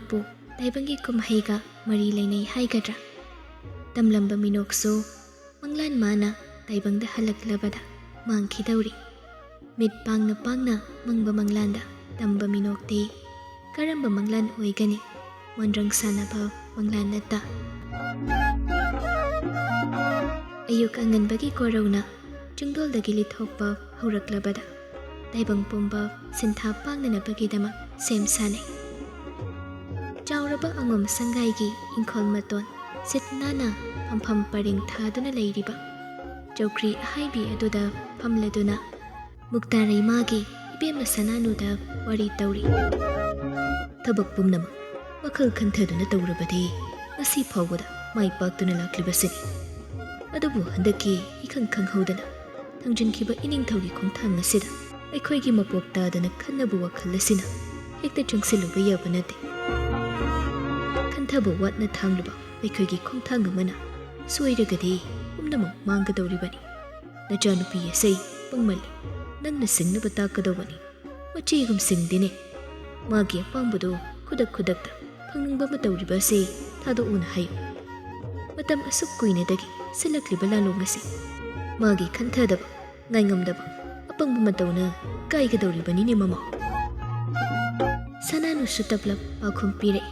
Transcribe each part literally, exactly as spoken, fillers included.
ꯄꯨ ꯇꯥꯏꯕꯪꯒꯤ ꯀꯨꯝꯍꯩꯒ ꯃꯔꯤ ꯂꯩꯅꯩ ꯍꯥꯏꯒꯗ꯭ꯔꯥ? ꯇꯝꯂꯝꯕ ꯃꯤꯅꯣꯛꯁꯨ ꯃꯪꯂꯥꯟ ꯃꯥꯅ ꯇꯥꯏꯕꯪꯗ ꯍꯜꯂꯛꯂꯕꯗ ꯃꯥꯡꯈꯤꯗꯧꯔꯤ꯫ ꯃꯤꯠ ꯄꯥꯡꯅ ꯄꯥꯡꯅ ꯃꯪꯕ ꯃꯪꯂꯥꯟꯗ ꯇꯝꯕ ꯃꯤꯅꯣꯛꯇꯤ ꯀꯔꯝꯕ ꯃꯪꯂꯥꯟ ꯑꯣꯏꯒꯅꯤ? ꯃꯣꯟꯗ꯭ꯔꯪ ꯁꯥꯟꯅꯕ ꯃꯪꯂꯥꯟ ꯅꯠꯇ꯫ ꯑꯌꯨꯛ ꯑꯉꯟꯕꯒꯤ ꯀꯣꯔꯧꯅ ꯆꯤꯡꯗꯣꯜꯗꯒꯤ ꯂꯤꯊꯣꯛꯄ ꯍꯧꯔꯛꯂꯕꯗ ꯇꯥꯏꯕꯪ ꯄꯨꯝꯕ ꯁꯤꯟꯊꯥ ꯄꯥꯡꯅꯅꯕꯒꯤꯗꯃꯛ ꯁꯦꯝ ꯁꯥꯅꯩ꯫ ꯆꯥꯎꯔꯕ ꯑꯉꯣꯝ ꯁꯪꯒꯥꯏꯒꯤ ꯏꯪꯈꯣꯜ ꯃꯇꯣꯟ ꯁꯤꯠ ꯅꯥꯟꯅ ꯐꯝꯐꯝ ꯄꯔꯦꯡ ꯊꯥꯗꯨꯅ ꯂꯩꯔꯤꯕ ꯆꯧꯀ꯭ꯔꯤ ꯑꯍꯥꯏꯕꯤ ꯑꯗꯨꯗ ꯐꯝꯂꯗꯨꯅ ꯃꯨꯛꯇꯥꯔꯩꯃꯥꯒꯤ ꯏꯕꯦꯝꯃ ꯁꯅꯥꯅꯨꯗ ꯋꯥꯔꯤ ꯇꯧꯔꯤ꯫ ꯊꯕꯛ ꯄꯨꯝꯅꯃꯛ ꯋꯥꯈꯜ ꯈꯟꯊꯗꯨꯅ ꯇꯧꯔꯕꯗꯤ ꯉꯁꯤ ꯐꯥꯎꯕꯗ ꯃꯥꯏ ꯄꯥꯛꯇꯨꯅ ꯂꯥꯛꯂꯤꯕꯁꯤꯅꯤ꯫ ꯑꯗꯨꯕꯨ ꯍꯟꯗꯛꯀꯤ ꯏꯈꯪ ꯈꯪꯍꯧꯗꯅ ꯊꯥꯡꯖꯤꯟꯈꯤꯕ ꯏꯅꯤꯡꯊꯧꯒꯤ ꯈꯣꯡꯊꯥꯡ ꯑꯁꯤꯗ ꯑꯩꯈꯣꯏꯒꯤ ꯃꯄꯣꯛ ꯇꯥꯗꯅ ꯈꯟꯅꯕ ꯋꯥꯈꯜ ꯑꯁꯤꯅ ꯍꯦꯛꯇ ꯆꯪꯁꯤꯜꯂꯨꯕ ꯌꯥꯕ ꯅꯠꯇꯦ꯫ ꯈꯟꯊꯕ ꯋꯥꯠꯅ ꯊꯥꯡꯂꯨꯕ ꯑꯩꯈꯣꯏꯒꯤ ꯈꯣꯡꯊꯥꯡ ꯑꯃꯅ ꯁꯣꯏꯔꯒꯗꯤ ꯄꯨꯝꯅꯃꯛ ꯃꯥꯡꯒꯗꯧꯔꯤꯕꯅꯤ꯫ ꯅꯆꯥꯅꯨꯄꯤ ꯑꯁꯤ ꯄꯪꯃꯜꯂꯤ꯫ ꯅꯪꯅ ꯁꯤꯡꯅꯕ ꯇꯥꯛꯀꯗꯧꯕꯅꯤ꯫ ꯃꯆꯦꯒꯨꯝ ꯁꯤꯡꯗꯦꯅꯦ꯫ ꯃꯥꯒꯤ ꯑꯄꯥꯝꯕꯗꯨ ꯈꯨꯗꯛ ꯈꯨꯗꯛꯇ ꯐꯪꯅꯤꯡꯕ ꯑꯃ ꯇꯧꯔꯤꯕ ꯑꯁꯤ ꯊꯥꯗꯣꯛꯎꯅ ꯍꯥꯏꯌꯨ꯫ ꯃꯇꯝ ꯑꯁꯨꯛ ꯀꯨꯏꯅꯗꯒꯤ ꯁꯤꯜꯂꯛꯂꯤꯕ ꯂꯥꯂꯣꯡ ꯑꯁꯤ ꯃꯥꯒꯤ ꯈꯟꯊꯗꯕ, ꯉꯥꯏꯉꯝꯗꯕ ꯑꯄꯪꯕ ꯃꯇꯧꯅ ꯀꯥꯏꯒꯗꯧꯔꯤꯕꯅꯤꯅꯦ ꯃꯃꯥ꯫ ꯁꯅꯥꯅꯨꯁꯨ ꯇꯞꯂꯞ ꯄꯥꯎꯈꯨꯝ ꯄꯤꯔꯛꯏ꯫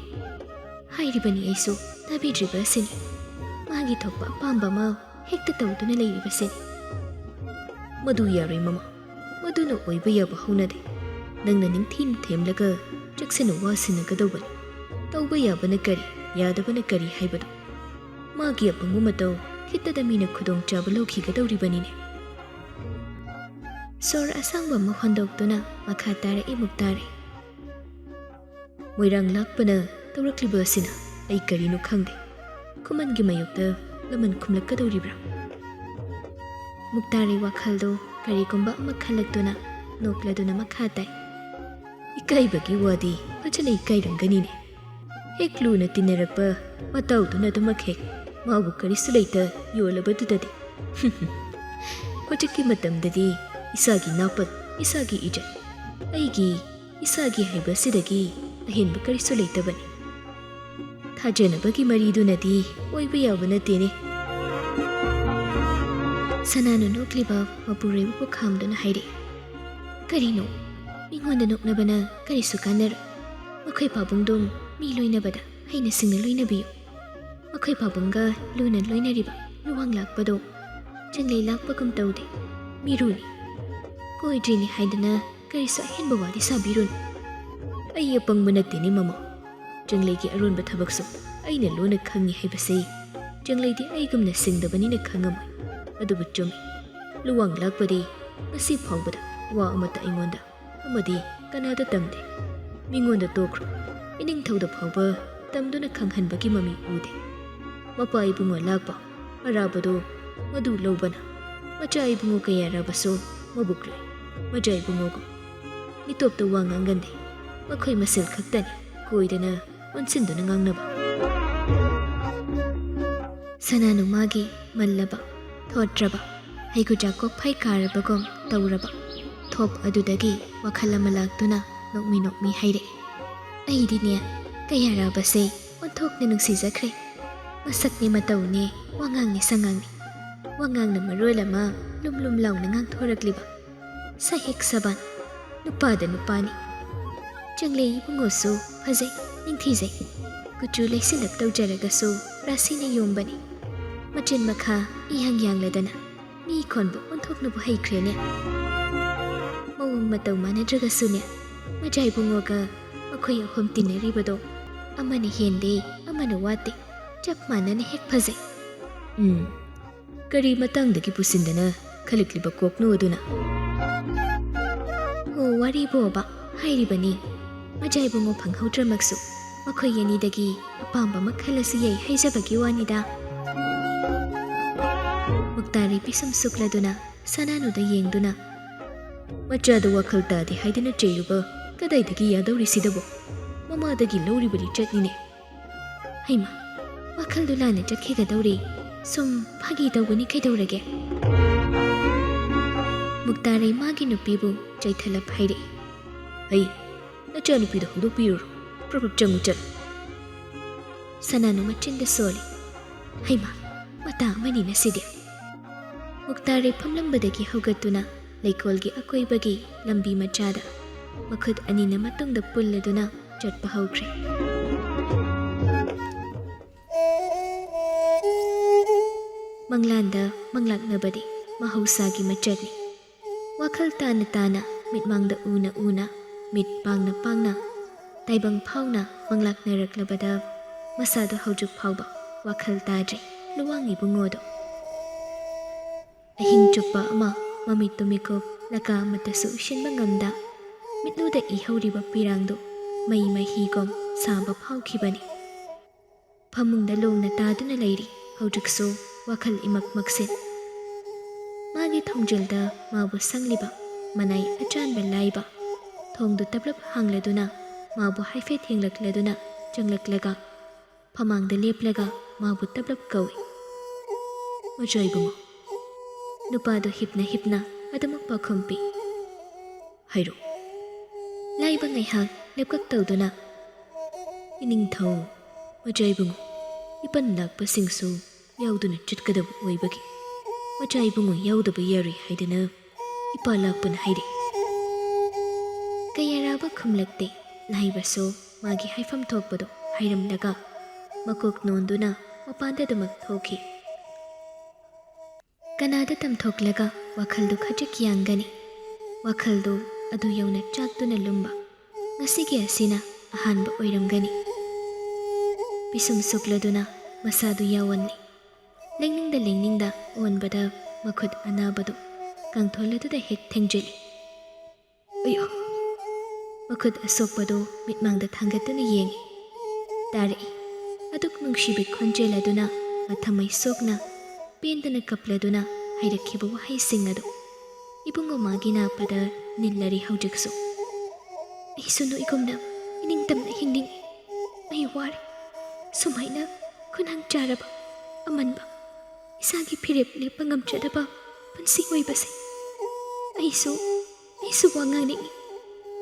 ꯍꯥꯏꯔꯤꯕꯅꯤ ꯑꯩꯁꯨ, ꯇꯥꯕꯤꯗ꯭ꯔꯤꯕ ꯑꯁꯤꯅꯤ꯫ ꯃꯥꯒꯤ ꯊꯣꯛꯄ ꯑꯄꯥꯝꯕ ꯑꯃ ꯍꯦꯛꯇ ꯇꯧꯗꯨꯅ ꯂꯩꯔꯤꯕꯁꯤꯅꯤ꯫ ꯃꯗꯨ ꯌꯥꯔꯣꯏ ꯃꯃꯥ꯫ ꯃꯗꯨꯅ ꯑꯣꯏꯕ ꯌꯥꯕ ꯍꯧꯅꯗꯦ꯫ ꯅꯪꯅ ꯅꯤꯡꯊꯤꯅ ꯊꯦꯝꯂꯒ ꯆꯦꯛꯁꯤꯟꯅ ꯋꯥ ꯁꯤꯟꯅꯒꯗꯧꯕꯅꯤ꯫ ꯇꯧꯕ ꯌꯥꯕꯅ ꯀꯔꯤ, ꯌꯥꯗꯕꯅ ꯀꯔꯤ ꯍꯥꯏꯕꯗꯨ꯫ ꯃꯥꯒꯤ ꯑꯄꯪꯕ ꯃꯇꯧ ꯈꯤꯇꯗ ꯃꯤꯅ ꯈꯨꯗꯣꯡꯆꯥꯕ ꯂꯧꯈꯤꯒꯗꯧꯔꯤꯕꯅꯤꯅꯦ꯫ ꯁꯣꯔ ꯑꯁꯥꯡꯕ ꯑꯃ ꯍꯣꯟꯗꯣꯛꯇꯨꯅ ꯃꯈꯥ ꯇꯥꯔꯛꯏ ꯃꯨꯛꯇꯥꯔꯩ꯫ ꯃꯣꯏꯔꯥꯡ ꯂꯥꯛꯄꯅ ꯇꯧꯔꯛꯂꯤꯕ ꯑꯁꯤꯅ ꯑꯩ ꯀꯔꯤꯅꯣ ꯈꯪꯗꯦ꯫ ꯈꯨꯃꯟꯒꯤ ꯃꯥꯌꯣꯛꯇ ꯂꯃꯟ ꯈꯨꯝꯂꯛꯀꯗꯧꯔꯤꯕ꯭ꯔꯥ? ꯃꯨꯛꯇꯥꯔꯩ ꯋꯥꯈꯜꯗꯣ ꯀꯔꯤꯒꯨꯝꯕ ꯑꯃ ꯈꯜꯂꯛꯇꯨꯅ ꯅꯣꯛꯂꯗꯨꯅ ꯃꯈꯥ ꯇꯥꯏ꯫ ꯏꯀꯥꯏꯕꯒꯤ ꯋꯥꯗꯤ ꯐꯖꯅ ꯏꯀꯥꯏꯔꯝꯒꯅꯤꯅꯦ꯫ ꯍꯦꯛ ꯂꯨꯅ ꯇꯤꯟꯅꯔꯛꯄ ꯃꯇꯧꯗꯨꯅ ꯑꯗꯨꯃꯛ ꯍꯦꯛ ꯃꯥꯕꯨ ꯀꯔꯤꯁꯨ ꯂꯩꯇ ꯌꯣꯜꯂꯕꯗꯨꯗꯗꯤ꯫ ꯍꯧꯖꯤꯛꯀꯤ ꯃꯇꯝꯗꯗꯤ ꯏꯁꯥꯒꯤ ꯅꯥꯄꯜ, ꯏꯁꯥꯒꯤ ꯏꯖꯠ, ꯑꯩꯒꯤ ꯏꯁꯥꯒꯤ ꯍꯥꯏꯕꯁꯤꯗꯒꯤ ꯑꯍꯦꯟꯕ ꯀꯔꯤꯁꯨ ꯂꯩꯇꯕꯅꯤ꯫ ꯊꯥꯖꯅꯕꯒꯤ ꯃꯔꯤꯗꯨꯅꯗꯤ ꯑꯣꯏꯕ ꯌꯥꯕ ꯅꯠꯇꯦꯅꯦ꯫ ꯁꯅꯥꯅ ꯅꯣꯛꯂꯤꯕ ꯃꯄꯨꯔꯣꯏꯕꯕꯨ ꯈꯥꯝꯗꯨꯅ ꯍꯥꯏꯔꯛꯏ, "ꯀꯔꯤꯅꯣ? ꯃꯤꯉꯣꯟꯗ ꯅꯣꯛꯅꯕꯅ ꯀꯔꯤꯁꯨ ꯀꯥꯟꯅꯔꯣꯏ꯫ ꯃꯈꯣꯏ ꯄꯥꯕꯨꯡꯗꯨ ꯃꯤ ꯂꯣꯏꯅꯕꯗ ꯍꯩꯅ ꯁꯤꯡꯅ ꯂꯣꯏꯅꯕꯤꯌꯨ꯫ ꯃꯈꯣꯏ ꯄꯥꯕꯨꯡꯒ ꯂꯨꯅ ꯂꯣꯏꯅꯔꯤꯕ ꯂꯨꯋꯥꯡ ꯂꯥꯛꯄꯗꯣ ꯆꯤꯡꯂꯩ ꯂꯥꯛꯄꯒꯨꯝ ꯇꯧꯗꯦ, ꯃꯤꯔꯨꯅꯤ꯫ ꯀꯣꯏꯗ꯭ꯔꯤꯅꯤ ꯍꯥꯏꯗꯅ ꯀꯔꯤꯁꯨ ꯑꯍꯦꯟꯕ ꯋꯥꯗꯤ ꯁꯥꯕꯤꯔꯨꯅꯨ꯫ ꯑꯩ ꯑꯄꯪꯕ ꯅꯠꯇꯦꯅꯦ ꯃꯃꯥ꯫ ꯆꯤꯡꯂꯩꯒꯤ ꯑꯔꯣꯟꯕ ꯊꯕꯛꯁꯨ ꯑꯩꯅ ꯂꯣꯏꯅ ꯈꯪꯉꯤ ꯍꯥꯏꯕꯁꯤ ꯆꯤꯡꯂꯩꯗꯤ ꯑꯩꯒꯨꯝꯅ ꯁꯤꯡꯗꯕꯅꯤꯅ ꯈꯪꯉꯝꯃꯣꯏ꯫ ꯑꯗꯨꯕꯨ ꯆꯨꯝꯃꯤ, ꯂꯨꯋꯥꯡ ꯂꯥꯛꯄꯗꯤ ꯉꯁꯤ ꯐꯥꯎꯕꯗ ꯋꯥ ꯑꯃꯠꯇ ꯑꯩꯉꯣꯟꯗ ꯑꯃꯗꯤ ꯀꯅꯥꯗ ꯇꯝꯗꯦ꯫ ꯃꯤꯉꯣꯟꯗ ꯇꯣꯛꯈ꯭ꯔꯣ, ꯏꯅꯤꯡꯊꯧꯗ ꯐꯥꯎꯕ ꯇꯝꯗꯨꯅ ꯈꯪꯍꯟꯕꯒꯤ ꯃꯃꯤ ꯎꯗꯦ꯫ ꯃꯄꯥ ꯏꯕꯨꯡꯉꯣ ꯂꯥꯛꯄ ꯑꯔꯥꯕꯗꯣ ꯃꯗꯨ ꯂꯧꯕꯅ ꯃꯆꯥ ꯏꯕꯨꯡꯉꯣ ꯀꯌꯥ ꯔꯥꯕꯁꯨ ꯃꯕꯨꯛ ꯂꯣꯏ꯫ ꯃꯆꯥ ꯏꯕꯨꯡꯉꯣꯒ ꯃꯤꯇꯣꯞꯇ ꯋꯥ ꯉꯥꯡꯒꯟꯗꯦ꯫ ꯃꯈꯣꯏ ꯃꯁꯦꯜ ꯈꯛꯇꯅꯤ ꯀꯣꯏꯗꯅ ꯑꯣꯟꯁꯤꯟꯗꯨꯅ ꯉꯥꯡꯅꯕ꯫ ꯁꯅꯥꯅꯨ ꯃꯥꯒꯤ ꯃꯜꯂꯕ, ꯊꯣꯠꯇ꯭ꯔꯕ, ꯍꯩꯒꯨꯖꯥ ꯀꯣꯛꯐꯩ ꯀꯥꯔꯕꯒꯨꯝ ꯇꯧꯔꯕ ꯊꯣꯞ ꯑꯗꯨꯗꯒꯤ ꯋꯥꯈꯜ ꯑꯃ ꯂꯥꯛꯇꯨꯅ ꯅꯣꯛꯃꯤ ꯅꯣꯛꯃꯤ ꯍꯥꯏꯔꯛꯏ, "ꯑꯩꯗꯤꯅꯦ ꯀꯌꯥꯔꯥꯕꯁꯦ ꯑꯣꯟꯊꯣꯛꯅ ꯅꯨꯡꯁꯤꯖꯈ꯭ꯔꯦ꯫ ꯃꯁꯛꯅꯦ ꯃꯇꯧꯅꯦ ꯋꯥꯉꯥꯡꯅꯦ ꯁꯉꯥꯡꯅꯦ꯫ ꯋꯥꯉꯥꯡꯅ ꯃꯔꯣꯜ ꯑꯃ ꯂꯨꯝ ꯂꯨꯝ ꯂꯥꯎꯅ ꯉꯥꯡꯊꯣꯔꯛꯂꯤꯕ꯫ ꯁꯍꯦꯛ ꯁꯕꯥꯟ, ꯅꯨꯄꯥꯗ ꯅꯨꯄꯥꯅꯤ꯫ ꯆꯤꯡꯂꯩ ꯏꯕꯨꯡꯉꯣꯁꯨ ꯐꯖꯩ, ꯅꯤꯡꯊꯤꯖꯩ꯫ ꯀꯨꯆꯨ ꯂꯩꯁꯤꯜꯂꯞ ꯇꯧꯖꯔꯒꯁꯨ ꯔꯥꯁꯤꯅ ꯌꯣꯝꯕꯅꯤ꯫ ꯃꯆꯤꯟ ꯃꯈꯥ ꯏꯌꯥꯡ ꯌꯥꯡꯂꯗꯅ ꯃꯤ ꯈꯣꯟꯕꯨ ꯑꯣꯟꯊꯣꯛꯅꯕꯨ ꯍꯩꯈ꯭ꯔꯦꯅꯦ꯫ ꯃꯑꯣꯡ ꯃꯇꯧ ꯃꯥꯟꯅꯗ꯭ꯔꯒꯁꯨꯅꯦ, ꯃꯖꯥ ꯏꯕꯨꯡꯉꯣꯒ ꯃꯈꯣꯏ ꯑꯍꯨꯝ ꯇꯤꯟꯅꯔꯤꯕꯗꯣ ꯑꯃꯅ ꯍꯦꯟꯗꯦ, ꯑꯃꯅ ꯋꯥꯠꯇꯦ, ꯆꯞ ꯃꯥꯟꯅꯅ ꯍꯦꯛ ꯐꯖꯩ꯫" ꯎꯝ, ꯀꯔꯤ ꯃꯇꯥꯡꯗꯒꯤ ꯄꯨꯁꯤꯟꯗꯅ ꯈꯜꯂꯛꯂꯤꯕ ꯀꯣꯛꯅꯣ ꯑꯗꯨꯅ? ꯑꯣ, ꯋꯥꯔꯤꯕꯣꯕ, ꯍꯥꯏꯔꯤꯕꯅꯤ꯫ ꯃꯖꯥ ꯏꯕꯨꯡꯉꯣ ꯐꯪꯍꯧꯗ꯭ꯔꯃꯛꯁꯨ ꯃꯈꯣꯏ ꯑꯅꯤꯗꯒꯤ ꯑꯄꯥꯝꯕ ꯑꯃ ꯈꯜꯂꯁꯨ ꯌꯥꯏ ꯍꯥꯏꯖꯕꯒꯤ ꯋꯥꯅꯤꯗ꯫ ꯃꯨꯛꯇꯥꯔꯤ ꯄꯤꯁꯨꯝ ꯁꯨꯛꯂꯗꯨꯅ ꯁꯅꯥꯅꯨꯗ ꯌꯦꯡꯗꯨꯅ, "ꯃꯆꯥꯗ ꯋꯥꯈꯜ ꯇꯥꯗꯦ ꯍꯥꯏꯗꯨꯅ ꯆꯩꯔꯨꯕ ꯀꯗꯥꯏꯗꯒꯤ ꯌꯥꯗꯧꯔꯤ ꯁꯤꯗꯕꯣ? ꯃꯃꯥꯗꯒꯤ ꯂꯧꯔꯤꯕ ꯂꯤꯆꯠꯅꯤꯅꯦ꯫" ꯍꯩꯃꯥ, ꯋꯥꯈꯜꯗꯨ ꯂꯥꯟꯅ ꯆꯠꯈꯤꯒꯗꯧꯔꯦ꯫ ꯁꯨꯝ ꯐꯥꯒꯤ ꯇꯧꯕꯅꯤ ꯀꯩꯗꯧꯔꯒꯦ? ꯃꯨꯛꯇꯥꯔꯩ ꯃꯥꯒꯤ ꯅꯨꯄꯤꯕꯨ ꯆꯩꯊꯂꯞ ꯍꯥꯏꯔꯛꯏ꯫ "ꯍꯩ, ꯅꯆꯥꯅꯨꯄꯤꯗ ꯍꯧꯗꯣꯛꯄꯤꯔꯨꯔꯣ꯫ ꯄ꯭ꯔꯞ ꯆꯪꯉꯨ ꯆꯠꯂꯨ꯫ ꯁꯅꯥꯅꯨ ꯃꯆꯤꯟꯗ ꯁꯣꯜꯂꯤ꯫ ꯍꯩꯃꯥ, ꯃꯇꯥ ꯑꯃꯅꯤ ꯉꯁꯤꯗꯤ꯫ ꯃꯨꯛꯇꯥꯔꯤ ꯐꯝꯂꯝꯕꯗꯒꯤ ꯍꯧꯒꯠꯇꯨꯅ ꯂꯩꯀꯣꯜꯒꯤ ꯑꯀꯣꯏꯕꯒꯤ ꯂꯝꯕꯤ ꯃꯆꯥꯗ ꯃꯈꯨꯠ ꯑꯅꯤꯅ ꯃꯇꯨꯡꯗ ꯄꯨꯜꯂꯗꯨꯅ ꯆꯠꯄ ꯍꯧꯈ꯭ꯔꯦ꯫ ꯃꯪꯂꯥꯟꯗ ꯃꯪꯂꯥꯛꯅꯕꯗꯤ ꯃꯍꯧꯁꯥꯒꯤ ꯃꯆꯠꯅꯤ꯫ ꯋꯥꯈꯜ ꯇꯥꯅ ꯇꯥꯅ, ꯃꯤꯠꯃꯥꯡꯗ ꯎꯅ ꯎꯅ, ꯃꯤꯠ ꯄꯥꯡꯅ ꯄꯥꯡꯅ, ꯇꯥꯏꯕꯪ ꯐꯥꯎꯅ ꯃꯪꯂꯥꯛꯅꯔꯛꯂꯕꯗ ꯃꯁꯥꯗꯣ ꯍꯧꯖꯤꯛ ꯐꯥꯎꯕ ꯋꯥꯈꯜ ꯇꯥꯗ꯭ꯔꯤ ꯂꯨꯋꯥꯡ ꯏꯕꯨꯡꯉꯣꯗꯣ꯫ ꯑꯍꯤꯡ ꯆꯨꯞꯄ ꯑꯃ ꯃꯃꯤꯠ ꯇꯨꯃꯤꯠ ꯀꯨꯞꯂꯒ ꯑꯃꯠꯇꯁꯨ ꯎꯁꯤꯟꯕ ꯉꯝꯗ ꯃꯤꯠꯂꯨꯗ ꯏꯍꯧꯔꯤꯕ ꯄꯤꯔꯥꯡꯗꯨ ꯃꯩ ꯃꯍꯤꯒꯨꯝ ꯁꯥꯕ ꯐꯥꯎꯈꯤꯕꯅꯤ꯫ ꯐꯃꯨꯡꯗ ꯂꯣꯡꯅ ꯇꯥꯗꯨꯅ ꯂꯩꯔꯤ ꯍꯧꯖꯤꯛꯁꯨ ꯋꯥꯈꯜ ꯏꯃꯛ ꯃꯛꯁꯤꯟ꯫ ꯃꯥꯒꯤ ꯊꯣꯡꯖꯤꯜꯗ ꯃꯥꯕꯨ ꯁꯪꯂꯤꯕ ꯃꯅꯥꯏ ꯑꯆꯥꯟꯕ ꯂꯥꯏꯕ ꯊꯣꯡꯗꯨ ꯇꯞꯂꯞ ꯍꯥꯡꯂꯗꯨꯅ ꯃꯥꯕꯨ ꯍꯥꯏꯐꯦꯠ ꯌꯦꯡꯂꯛꯂꯗꯨꯅ ꯆꯪꯂꯛꯂꯒ ꯐꯃꯥꯡꯗ ꯂꯦꯞꯂꯒ ꯃꯥꯕꯨ ꯇꯞꯂꯞ ꯀꯧꯏ꯫ "ꯃꯆꯥ ꯏꯕꯨꯡꯉꯣ꯫" ꯅꯨꯄꯥꯗꯨ ꯍꯤꯞꯅ ꯍꯤꯞꯅ ꯑꯗꯨꯃꯛ ꯄꯥꯎꯈꯨꯝ ꯄꯤ꯫ "ꯍꯥꯏꯔꯣ꯫" ꯂꯥꯏꯕ ꯉꯥꯏꯍꯥꯛ ꯂꯦꯞꯀꯛ ꯇꯧꯗꯨꯅ, "ꯏꯅꯤꯡꯊꯧ, ꯃꯆꯥ ꯏꯕꯨꯡꯉꯣ, ꯏꯄꯟ ꯂꯥꯛꯄꯁꯤꯡꯁꯨ ꯌꯥꯎꯗꯨꯅ ꯆꯠꯀꯗꯕ ꯑꯣꯏꯕꯒꯤ ꯃꯆꯥ ꯏꯕꯨꯡꯉꯣ ꯌꯥꯎꯗꯕ ꯌꯥꯔꯣꯏ ꯍꯥꯏꯗꯅ ꯏꯄꯥ ꯂꯥꯛꯄꯅ ꯍꯥꯏꯔꯛꯏ꯫" ꯀꯌꯥꯔꯥꯕ ꯈꯨꯝꯂꯛꯇꯦ꯫ ꯂꯥꯏꯕꯁꯨ ꯃꯥꯒꯤ ꯍꯥꯏꯐꯝ ꯊꯣꯛꯄꯗꯨ ꯍꯥꯏꯔꯝꯂꯒ ꯃꯀꯣꯛ ꯅꯣꯟꯗꯨꯅ ꯃꯄꯥꯟꯗ ꯑꯗꯨꯃꯛ ꯊꯣꯛꯈꯤ꯫ ꯀꯅꯥꯗ ꯇꯝꯊꯣꯛꯂꯒ ꯋꯥꯈꯜꯗꯨ ꯈꯖꯤꯛ ꯌꯥꯡꯒꯅꯤ? ꯋꯥꯈꯜꯗꯨ ꯑꯗꯨ ꯌꯧꯅ ꯆꯥꯛꯇꯨꯅ ꯂꯨꯝꯕ ꯉꯁꯤꯒꯤ ꯑꯁꯤꯅ ꯑꯍꯥꯟꯕ ꯑꯣꯏꯔꯝꯒꯅꯤ꯫ ꯄꯤꯁꯨꯝ ꯁꯨꯛꯂꯗꯨꯅ ꯃꯁꯥꯗꯨ ꯌꯥꯎꯍꯜꯂꯤ꯫ ꯂꯦꯡꯅꯤꯡꯗ ꯂꯦꯡꯅꯤꯡꯗ ꯑꯣꯟꯕꯗ ꯃꯈꯨꯠ ꯑꯅꯥꯕꯗꯨ ꯀꯥꯡꯊꯣꯜ ꯑꯗꯨꯗ ꯍꯦꯛ ꯊꯦꯡꯖꯤꯜꯂꯤ꯫ "ꯑꯌꯣ!" ꯃꯈꯨꯠ ꯑꯁꯣꯛꯄꯗꯨ ꯃꯤꯠꯃꯥꯡꯗ ꯊꯥꯡꯒꯠꯇꯨꯅ ꯌꯦꯡꯉꯤ꯫ ꯇꯥꯔꯛꯏ ꯑꯗꯨꯛ ꯅꯨꯡꯁꯤꯕꯤ ꯈꯣꯟꯖꯦꯜ ꯑꯗꯨꯅ ꯃꯊꯃꯩ ꯁꯣꯛꯅ ꯄꯦꯟꯗꯅ ꯀꯞꯂꯗꯨꯅ ꯍꯥꯏꯔꯛꯈꯤꯕ ꯋꯥꯍꯩꯁꯤꯡ ꯑꯗꯨ꯫ "ꯏꯕꯨꯡꯉꯣ ꯃꯥꯒꯤ ꯅꯥꯞꯄꯗ ꯅꯤꯜꯂꯔꯤ ꯍꯧꯖꯤꯛꯁꯨ꯫ ꯑꯩꯁꯨ ꯅꯣꯏꯒꯨꯝꯅ ꯏꯅꯤꯡꯇꯝꯅ ꯍꯤꯡꯅꯤꯡꯏ꯫ ꯑꯩ ꯋꯥꯔꯦ꯫ ꯁꯨꯃꯥꯏꯅ ꯈꯨꯅꯥꯡ ꯆꯥꯔꯕ, ꯑꯃꯟꯕ, ꯏꯁꯥꯒꯤ ꯐꯤꯔꯦꯞ ꯂꯦꯞꯄ ꯉꯝꯖꯗꯕ ꯄꯨꯟꯁꯤ ꯑꯣꯏꯕꯁꯦ꯫ ꯑꯩꯁꯨ, ꯑꯩꯁꯨ ꯋꯥ ꯉꯥꯡꯅꯤꯡꯏ꯫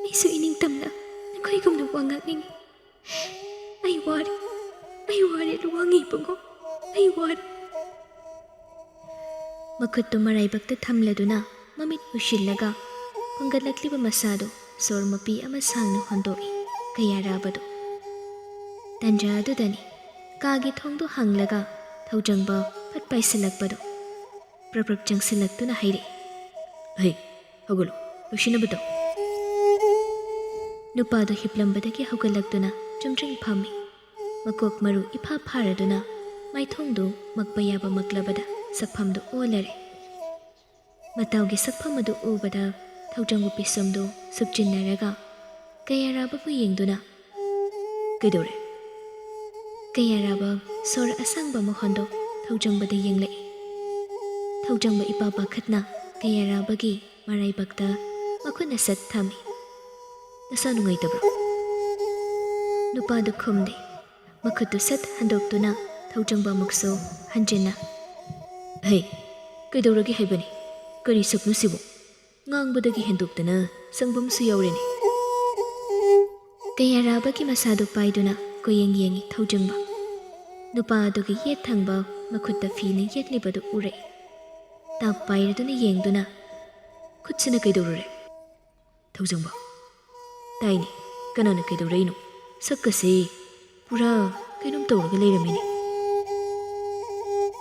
ꯑꯩꯁꯨ ꯏꯅꯤꯡꯇꯝꯅ ꯅꯈꯣꯏꯒꯨꯝꯅ ꯋꯥ ꯉꯥꯡꯅꯤꯡꯏ꯫ ꯑꯩ ꯋꯥꯔꯦ, ꯑꯩ ꯋꯥꯔꯦ ꯂꯨꯋꯥꯡ ꯏꯕꯨꯡꯉꯣ, ꯑꯩ ꯋꯥꯔꯦ꯫ ꯃꯈꯨꯠꯇꯨ ꯃꯔꯥꯏꯕꯛꯇ ꯊꯝꯂꯗꯨꯅ ꯃꯃꯤꯠ ꯎꯏꯁꯤꯜꯂꯒ ꯍꯨꯟꯒꯠꯂꯛꯂꯤꯕ ꯃꯁꯥꯗꯨ ꯁꯣꯔ ꯃꯄꯤ ꯑꯃ ꯁꯥꯡꯅ ꯍꯣꯟꯗꯣꯛꯏ ꯀꯌꯥꯔꯥꯕꯗꯨ꯫ ꯇꯟꯖꯥ ꯑꯗꯨꯗꯅꯤ ꯀꯥꯒꯤ ꯊꯣꯡꯗꯨ ꯍꯥꯡꯂꯒ ꯊꯧꯖꯪꯕ ꯐꯠ ꯄꯥꯏꯁꯤꯜꯂꯛꯄꯗꯨ꯫ ꯄ꯭ꯔꯞ ꯄ꯭ꯔꯞ ꯆꯪꯁꯤꯜꯂꯛꯇꯨꯅ ꯍꯥꯏꯔꯛꯏ, "ꯍꯩ, ꯍꯧꯒꯠꯂꯣ, ꯂꯣꯏꯁꯤꯟꯅꯕ ꯇꯧ꯫" ꯅꯨꯄꯥꯗꯨ ꯍꯤꯞꯂꯝꯕꯗꯒꯤ ꯍꯧꯒꯠꯂꯛꯇꯨꯅ ꯆꯨꯝꯗ꯭ꯔꯤꯡ ꯐꯝꯃꯤ꯫ ꯃꯀꯣꯛ ꯃꯔꯨ ꯏꯐꯥ ꯐꯥꯔꯗꯨꯅ ꯃꯥꯏꯊꯣꯡꯗꯨ ꯃꯛꯄ ꯌꯥꯕ ꯃꯛꯂꯕꯗ ꯁꯛꯐꯝꯗꯨ ꯑꯣꯜꯂꯔꯦ꯫ ꯃꯇꯥꯎꯒꯤ ꯁꯛꯐꯝ ꯑꯗꯨ ꯎꯕꯗ ꯊꯧꯖꯪꯕ ꯄꯤꯁꯨꯝꯗꯨ ꯁꯨꯞꯆꯤꯟꯅꯔꯒ ꯀꯌꯥꯔꯥꯕꯕꯨ ꯌꯦꯡꯗꯨꯅ, "ꯀꯩꯗꯧꯔꯦ?" ꯀꯌꯥꯔꯥꯕ ꯁꯣꯔ ꯑꯁꯥꯡꯕ ꯑꯃ ꯍꯣꯟꯗꯣꯛ ꯊꯧꯖꯪꯕꯗ ꯌꯦꯡꯂꯛꯏ꯫ ꯊꯧꯖꯪꯕ ꯏꯄꯥ ꯄꯥꯈꯠꯅ ꯀꯌꯥꯔꯥꯕꯒꯤ ꯃꯔꯥꯏꯕꯛꯇ ꯃꯈꯨꯠꯅ ꯁꯠ ꯊꯝꯃꯤ꯫ "ꯅꯁꯥ ꯅꯨꯡꯉꯥꯏꯇꯕ꯭ꯔꯣ?" ꯅꯨꯄꯥꯗꯨ ꯈꯨꯝꯗꯦ꯫ ꯃꯈꯨꯠꯇꯨ ꯁꯠ ꯍꯟꯗꯣꯛꯇꯨꯅ ꯊꯧꯖꯪꯕ ꯑꯃꯨꯛꯁꯨ ꯍꯟꯖꯤꯟꯅ, "ꯍꯩ, ꯀꯩꯗꯧꯔꯒꯦ ꯍꯥꯏꯕꯅꯤ? ꯀꯔꯤ ꯁꯛꯅꯣ ꯁꯤꯕꯨ? ꯉꯥꯡꯕꯗꯒꯤ ꯍꯦꯟꯗꯣꯛꯇꯅ ꯁꯪꯕꯝꯁꯨ ꯌꯥꯎꯔꯦꯅꯦ꯫" ꯀꯌꯥꯔꯥꯕꯒꯤ ꯃꯁꯥꯗꯨ ꯄꯥꯏꯗꯨꯅ ꯀꯣꯌꯦꯡ ꯌꯦꯡꯉꯤ ꯊꯧꯖꯪꯕ꯫ ꯅꯨꯄꯥ ꯑꯗꯨꯒꯤ ꯌꯦꯠ ꯊꯪꯕ ꯃꯈꯨꯠꯇ ꯐꯤꯅ ꯌꯦꯠꯂꯤꯕꯗꯨ ꯎꯔꯛꯏ꯫ ꯇꯥꯞ ꯄꯥꯏꯔꯗꯨꯅ ꯌꯦꯡꯗꯨꯅ, "ꯈꯨꯠꯁꯤꯅ ꯀꯩꯗꯧꯔꯨꯔꯦ?" ꯊꯧꯖꯪꯕ, "ꯇꯥꯏꯅꯦ, ꯀꯅꯥꯅ ꯀꯩꯗꯧꯔꯛꯏꯅꯣ? ꯁꯛꯀꯁꯦ ꯄꯨꯔꯥ ꯀꯩꯅꯣꯝ ꯇꯧꯔꯒ ꯂꯩꯔꯝꯃꯤꯅꯦ꯫"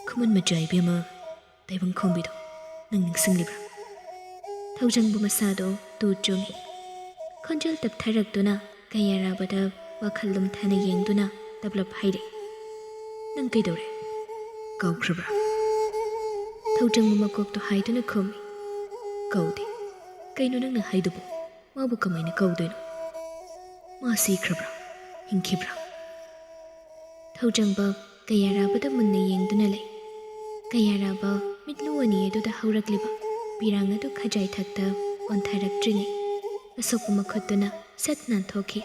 "ꯈꯨꯃꯟ ꯃꯆꯥ ꯏꯕꯦꯝꯃ, ꯇꯥꯏꯕꯪ ꯈꯣꯝꯕꯤꯗꯣ ꯅꯪ ꯅꯤꯡꯁꯤꯡꯂꯤꯕ꯭ꯔꯥ?" ꯊꯧꯖꯪꯕ ꯃꯁꯥꯗꯣ ꯇꯨ ꯆꯨꯡꯉꯤ꯫ ꯈꯣꯟꯖꯦꯜ ꯇꯞꯊꯔꯛꯇꯨꯅ ꯀꯌꯥꯔꯥꯕꯗ ꯋꯥꯈꯜ ꯂꯨꯝꯊꯅ ꯌꯦꯡꯗꯨꯅ ꯇꯞꯂꯞ ꯍꯥꯏꯔꯛꯏ, "ꯅꯪ ꯀꯩꯗꯧꯔꯦ? ꯀꯥꯎꯈ꯭ꯔꯕ꯭ꯔꯥ?" ꯊꯧꯖꯪꯕ ꯃꯀꯣꯛꯇꯣ ꯍꯥꯏꯗꯨꯅ ꯈꯨꯝꯃꯤ, "ꯀꯥꯎꯗꯦ꯫ ꯀꯩꯅꯣ ꯅꯪꯅ ꯍꯥꯏꯗꯨꯕꯨ? ꯃꯥꯕꯨ ꯀꯃꯥꯏꯅ ꯀꯥꯎꯗꯣꯏꯅꯣ? ꯃꯥ ꯁꯤꯈ꯭ꯔꯕ꯭ꯔꯥ? ꯍꯤꯡꯈꯤꯕ꯭ꯔꯥ?" ꯊꯧꯖꯪꯕ ꯀꯌꯥꯔꯥꯕꯗ ꯃꯨꯟꯅ ꯌꯦꯡꯗꯨꯅ ꯂꯩ꯫ ꯀꯌꯥꯔꯥꯕ ꯃꯤꯠꯂꯨ ꯑꯅꯤ ꯑꯗꯨꯗ ꯍꯧꯔꯛꯂꯤꯕ ꯄꯤꯔꯥꯡ ꯑꯗꯨ ꯈꯖꯥꯏ ꯊꯛꯇ ꯑꯣꯟꯊꯔꯛꯇ꯭ꯔꯤꯉꯩ ꯑꯁꯣꯛꯄ ꯃꯈꯨꯠꯇꯨꯅ ꯁꯠ ꯅꯥꯟꯊꯣꯛꯈꯤ꯫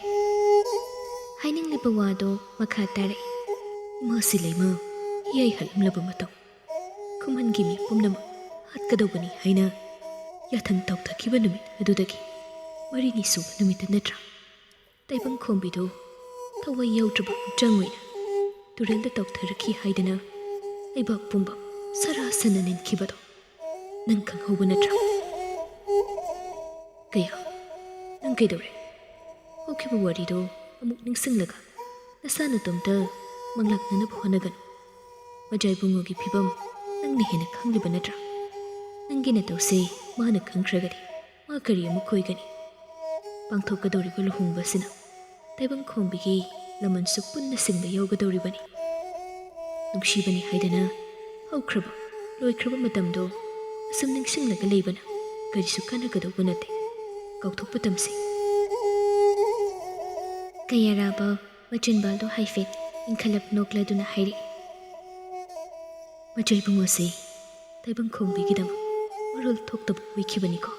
ꯍꯥꯏꯅꯤꯡꯂꯤꯕ ꯋꯥꯗꯣ ꯃꯈꯥ ꯇꯥꯔꯛꯏ, "ꯏꯃꯥ ꯁꯤꯂꯩꯃ ꯍꯤꯌꯥꯏ ꯍꯜꯂꯝꯂꯕ ꯃꯇꯧ, ꯈꯨꯃꯟꯒꯤ ꯃꯤ ꯄꯨꯝꯅꯃꯛ ꯍꯥꯠꯀꯗꯧꯕꯅꯤ ꯍꯥꯏꯅ ꯌꯥꯊꯪ ꯇꯧꯊꯈꯤꯕ ꯅꯨꯃꯤꯠ ꯑꯗꯨꯗꯒꯤ ꯃꯔꯤꯅꯤ ꯁꯨꯕ ꯅꯨꯃꯤꯠꯇ ꯅꯠꯇ꯭ꯔꯥ ꯇꯥꯏꯕꯪ ꯈꯣꯝꯕꯤꯗꯨ ꯊꯋꯥꯏ ꯌꯥꯎꯗ꯭ꯔꯕ ꯍꯛꯆꯥꯡ ꯑꯣꯏꯅ ꯇꯨꯔꯦꯜꯗ ꯇꯥꯎꯊꯔꯛꯈꯤ ꯍꯥꯏꯗꯅ ꯂꯩꯕꯥꯛ ꯄꯨꯝꯕ ꯁꯔꯥ ꯁꯟꯅ ꯅꯤꯟꯈꯤꯕꯗꯣ ꯅꯪ ꯈꯪꯍꯧꯕ ꯅꯠꯇ꯭ꯔꯥ? ꯀꯌꯥ, ꯅꯪ ꯀꯩꯗꯧꯔꯦ? ꯍꯧꯈꯤꯕ ꯋꯥꯔꯤꯗꯣ ꯑꯃꯨꯛ ꯅꯤꯡꯁꯤꯡꯂꯒ ꯅꯁꯥ ꯅꯇꯣꯝꯇ ꯃꯪꯂꯥꯛꯅꯅꯕ ꯍꯣꯠꯅꯒꯅꯨ꯫ ꯃꯖꯥ ꯏꯕꯨꯡꯉꯣꯒꯤ ꯐꯤꯕꯝ ꯅꯪꯅ ꯍꯦꯟꯅ ꯈꯪꯂꯤꯕ ꯅꯠꯇ꯭ꯔꯥ? ꯅꯪꯒꯤ ꯅꯇꯧꯁꯦ ꯃꯥꯅ ꯈꯪꯈ꯭ꯔꯒꯗꯤ ꯃꯥ ꯀꯔꯤ ꯑꯃꯨꯛ ꯀꯣꯏꯒꯅꯤ? ꯄꯥꯡꯊꯣꯛꯀꯗꯧꯔꯤꯕ ꯂꯨꯍꯣꯡꯕꯁꯤꯅ ꯇꯥꯏꯕꯪꯈꯣꯡꯕꯤꯒꯤ ꯂꯃꯟꯁꯨ ꯄꯨꯟꯅ ꯁꯤꯡꯕ ꯌꯥꯎꯒꯗꯧꯔꯤꯕꯅꯤ꯫ ꯅꯨꯡꯁꯤꯕꯅꯤ ꯍꯥꯏꯗꯅ ꯍꯧꯈ꯭ꯔꯕ, ꯂꯣꯏꯈ꯭ꯔꯕ ꯃꯇꯝꯗꯣ ꯑꯁꯨꯝ ꯅꯤꯡꯁꯤꯡꯂꯒ ꯂꯩꯕꯅ ꯀꯔꯤꯁꯨ ꯀꯥꯟꯅꯒꯗꯧꯕ ꯅꯠꯇꯦ꯫ ꯀꯥꯎꯊꯣꯛꯄ ꯇꯝꯁꯤ꯫ ꯀꯌꯥꯔꯥꯕ ꯃꯆꯤꯟꯕꯥꯜꯗꯣ ꯍꯥꯏꯐꯦꯠ ꯏꯟꯈꯠꯂꯞ ꯅꯣꯛꯂꯗꯨꯅ ꯍꯥꯏꯔꯛꯏ꯫ ꯃꯆꯥ ꯏꯕꯨꯡꯉꯣꯁꯤ ꯇꯥꯏꯕꯪꯈꯣꯡꯕꯤꯒꯤꯗꯃꯛ ꯃꯔꯣꯜ ꯊꯣꯛꯇꯕ ꯑꯣꯏꯈꯤꯕꯅꯤꯀꯣ꯫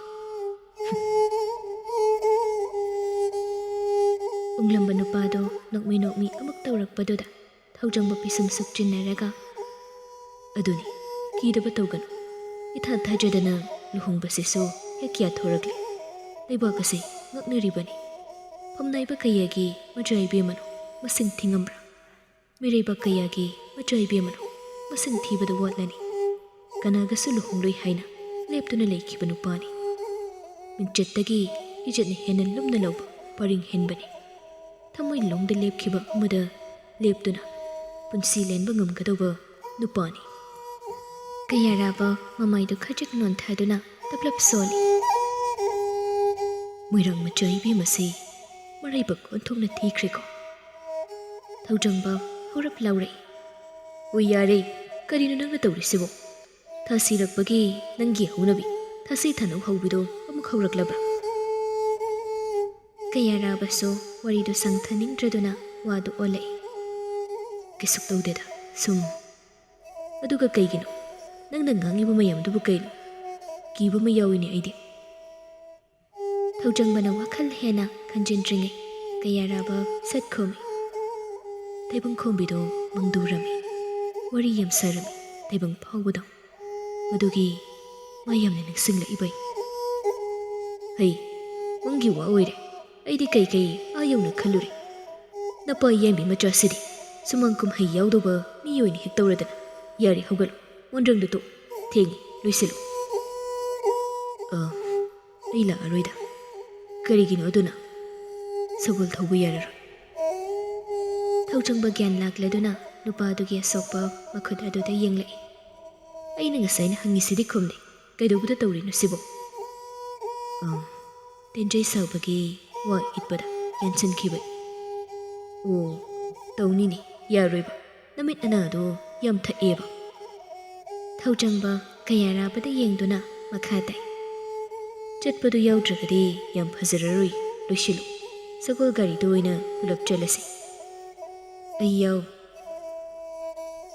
ꯎꯪꯂꯝꯕ ꯅꯨꯄꯥꯗꯣ ꯅꯣꯛꯃꯤ ꯅꯣꯛꯃꯤ ꯑꯃꯨꯛ ꯇꯧꯔꯛꯄꯗꯨꯗ ꯊꯧꯖꯪꯕ ꯄꯤꯁꯨꯝ ꯁꯨꯛꯆꯤꯟꯅꯔꯒ, "ꯑꯗꯨꯅꯤ, ꯀꯤꯗꯕ ꯇꯧꯒꯅꯨ꯫ ꯏꯊꯥ ꯊꯥꯖꯗꯅ ꯂꯨꯍꯣꯡꯕꯁꯤꯁꯨ ꯍꯦꯛ ꯌꯥꯊꯣꯔꯛꯂꯦ꯫ ꯂꯩꯕꯥꯛ ꯑꯁꯤ ꯉꯛꯅꯔꯤꯕꯅꯤ꯫ ꯐꯝꯅꯥꯏꯕ ꯀꯌꯥꯒꯤ ꯃꯆꯥ ꯏꯕꯦꯝꯃꯅꯣ ꯃꯁꯤꯡ ꯊꯤꯉꯝꯕ꯭ꯔꯥ? ꯃꯤꯔꯩꯕꯥꯛ ꯀꯌꯥꯒꯤ ꯃꯆꯥ ꯏꯕꯦꯝꯃꯅꯣ ꯃꯁꯤꯡ ꯊꯤꯕꯗ ꯋꯥꯠꯂꯅꯤ꯫ ꯀꯅꯥꯒꯁꯨ ꯂꯨꯍꯣꯡꯂꯣꯏ ꯍꯥꯏꯅ ꯂꯦꯞꯇꯨꯅ ꯂꯩꯈꯤꯕ ꯅꯨꯄꯥꯅꯤ꯫ ꯃꯤꯡꯆꯠꯇꯒꯤ ꯏꯖꯠꯅ ꯍꯦꯟꯅ ꯂꯨꯝꯅ ꯂꯧꯕ ꯄꯔꯤꯡ ꯍꯦꯟꯕꯅꯤ꯫ ꯊꯃꯣꯏ ꯂꯣꯡꯗ ꯂꯦꯞꯈꯤꯕ ꯑꯃꯗ ꯂꯦꯞꯇꯨꯅ ꯄꯨꯟꯁꯤ ꯂꯦꯟꯕ ꯉꯝꯒꯗꯧꯕ ꯅꯨꯄꯥꯅꯤ꯫" ꯀꯌꯥꯔꯥꯕ ꯃꯃꯥꯏꯗꯨ ꯈꯖꯤꯛ ꯅꯣꯟꯊꯗꯨꯅ ꯇꯞꯂꯞ ꯁꯣꯜꯂꯤ꯫ "ꯃꯣꯏꯔꯥꯡ ꯃꯆꯥ ꯏꯕꯦꯝꯃꯁꯤ ꯃꯔꯩꯕꯛ ꯑꯣꯟꯊꯣꯛꯅ ꯊꯤꯈ꯭ꯔꯦꯀꯣ꯫" ꯊꯧꯖꯪꯕ ꯍꯧꯔꯞ ꯂꯥꯎꯔꯛꯏ꯫ "ꯑꯣꯏ ꯌꯥꯔꯦ, ꯀꯔꯤꯅꯣ ꯅꯪꯅ ꯇꯧꯔꯤꯁꯤꯕꯣ? ꯊꯥꯁꯤꯔꯛꯄꯒꯤ ꯅꯪꯒꯤ ꯍꯧꯅꯕꯤ ꯊꯥꯁꯤ ꯊꯥꯅꯧ ꯍꯧꯕꯤꯗꯣ ꯑꯃꯨꯛ ꯍꯧꯔꯛꯂꯕ꯭ꯔꯥ?" ꯀꯌꯥꯔꯥꯕꯁꯨ ꯋꯥꯔꯤꯗꯨ ꯁꯥꯡꯊꯅꯤꯡꯗ꯭ꯔꯗꯨꯅ ꯋꯥꯗꯨ ꯑꯣꯜꯂꯛꯏ꯫ "ꯀꯩꯁꯨ ꯇꯧꯗꯦꯗ, ꯁꯨꯝ꯫ ꯑꯗꯨꯒ ꯀꯩꯒꯤꯅꯣ ꯅꯪꯅ ꯉꯥꯡꯉꯤꯕ ꯃꯌꯥꯝꯗꯨꯕꯨ ꯀꯩꯅꯣ? ꯀꯤꯕ ꯑꯃ ꯌꯥꯎꯏꯅꯦ ꯑꯩꯗꯤ꯫" ꯊꯧꯖꯪꯕꯅ ꯋꯥꯈꯜ ꯍꯦꯟꯅ ꯈꯟꯖꯤꯟꯗ꯭ꯔꯤꯉꯩ ꯀꯌꯥꯔꯥꯕ ꯁꯠ ꯈꯨꯝꯃꯤ꯫ ꯇꯥꯏꯕꯪ ꯈꯣꯝꯕꯤꯗꯣ ꯃꯪꯗꯨꯔꯝꯃꯤ, ꯋꯥꯔꯤ ꯌꯥꯝ ꯁꯥꯔꯝꯃꯤ ꯇꯥꯏꯕꯪ ꯐꯥꯎꯕꯗꯣ꯫ ꯃꯗꯨꯒꯤ ꯃꯥ ꯌꯥꯝꯅ ꯅꯤꯡꯁꯤꯡꯂꯛꯏꯕꯩ꯫ "ꯍꯩ, ꯃꯪꯒꯤ ꯋꯥ ꯑꯣꯏꯔꯦ꯫ ꯑꯩꯗꯤ ꯀꯩꯀꯩ ꯑꯥ ꯌꯧꯅ ꯈꯜꯂꯨꯔꯦ꯫ ꯅꯄꯥ ꯌꯥꯏꯃꯕꯤ ꯃꯆꯥꯁꯤꯗꯤ ꯁꯨꯃꯥꯡ ꯀꯨꯝꯍꯩ ꯌꯥꯎꯗꯧꯕ ꯃꯤ ꯑꯣꯏꯅ ꯍꯦꯛ ꯇꯧꯔꯗꯅ꯫ ꯌꯥꯔꯦ, ꯍꯧꯒꯠꯂꯣ, ꯃꯣꯟꯗ꯭ꯔꯪꯗꯣ ꯇꯣꯛ, ꯊꯦꯡꯉꯦ, ꯂꯣꯏꯁꯤꯜꯂꯨ꯫ ꯑ, ꯑꯩ ꯂꯥꯛꯑꯔꯣꯏꯗ꯫ ꯀꯔꯤꯒꯤꯅꯣ ꯑꯗꯨꯅ? ꯁꯒꯣꯜ ꯊꯧꯕ ꯌꯥꯔꯔꯣꯏ꯫ ꯊꯧꯖꯪꯕ ꯒ꯭ꯌꯥꯟ ꯂꯥꯛꯂꯗꯨꯅ ꯅꯨꯄꯥꯗꯨꯒꯤ ꯑꯁꯣꯛꯄ ꯃꯈꯨꯠ ꯑꯗꯨꯗ ꯌꯦꯡꯂꯛꯏ꯫ ꯑꯩꯅ ꯉꯁꯥꯏꯅ ꯍꯪꯉꯤꯁꯤꯗꯤ ꯈꯨꯝꯗꯦ꯫ ꯀꯩꯗꯧꯕꯗ ꯇꯧꯔꯤꯅꯣ ꯁꯤꯕꯣ? ꯑ, ꯇꯦꯟꯖꯩ ꯁꯥꯎꯕꯒꯤ ꯋꯥ ꯏꯠꯄꯗ ꯌꯥꯟꯁꯤꯟꯈꯤꯕꯅꯤ꯫ ꯑꯣ, ꯇꯧꯅꯤꯅꯦ, ꯌꯥꯔꯣꯏꯕ꯫ ꯅꯃꯤꯠ ꯅꯅꯥꯗꯣ ꯌꯥꯝ ꯊꯛꯑꯦꯕ꯫ ꯊꯧꯖꯪꯕ ꯀꯌꯥꯔꯥꯕꯗ ꯌꯦꯡꯗꯨꯅ ꯃꯈꯥ ꯇꯥꯏ꯫ ꯆꯠꯄꯗꯨ ꯌꯥꯎꯗ꯭ꯔꯒꯗꯤ ꯌꯥꯝ ꯐꯖꯔꯔꯣꯏ꯫ ꯂꯣꯏꯁꯤꯜꯂꯨ꯫ ꯁꯒꯣꯜ ꯒꯥꯔꯤꯗ ꯑꯣꯏꯅ ꯄꯨꯂꯞ ꯆꯠꯂꯁꯤ꯫ ꯑꯩ ꯌꯥꯎ꯫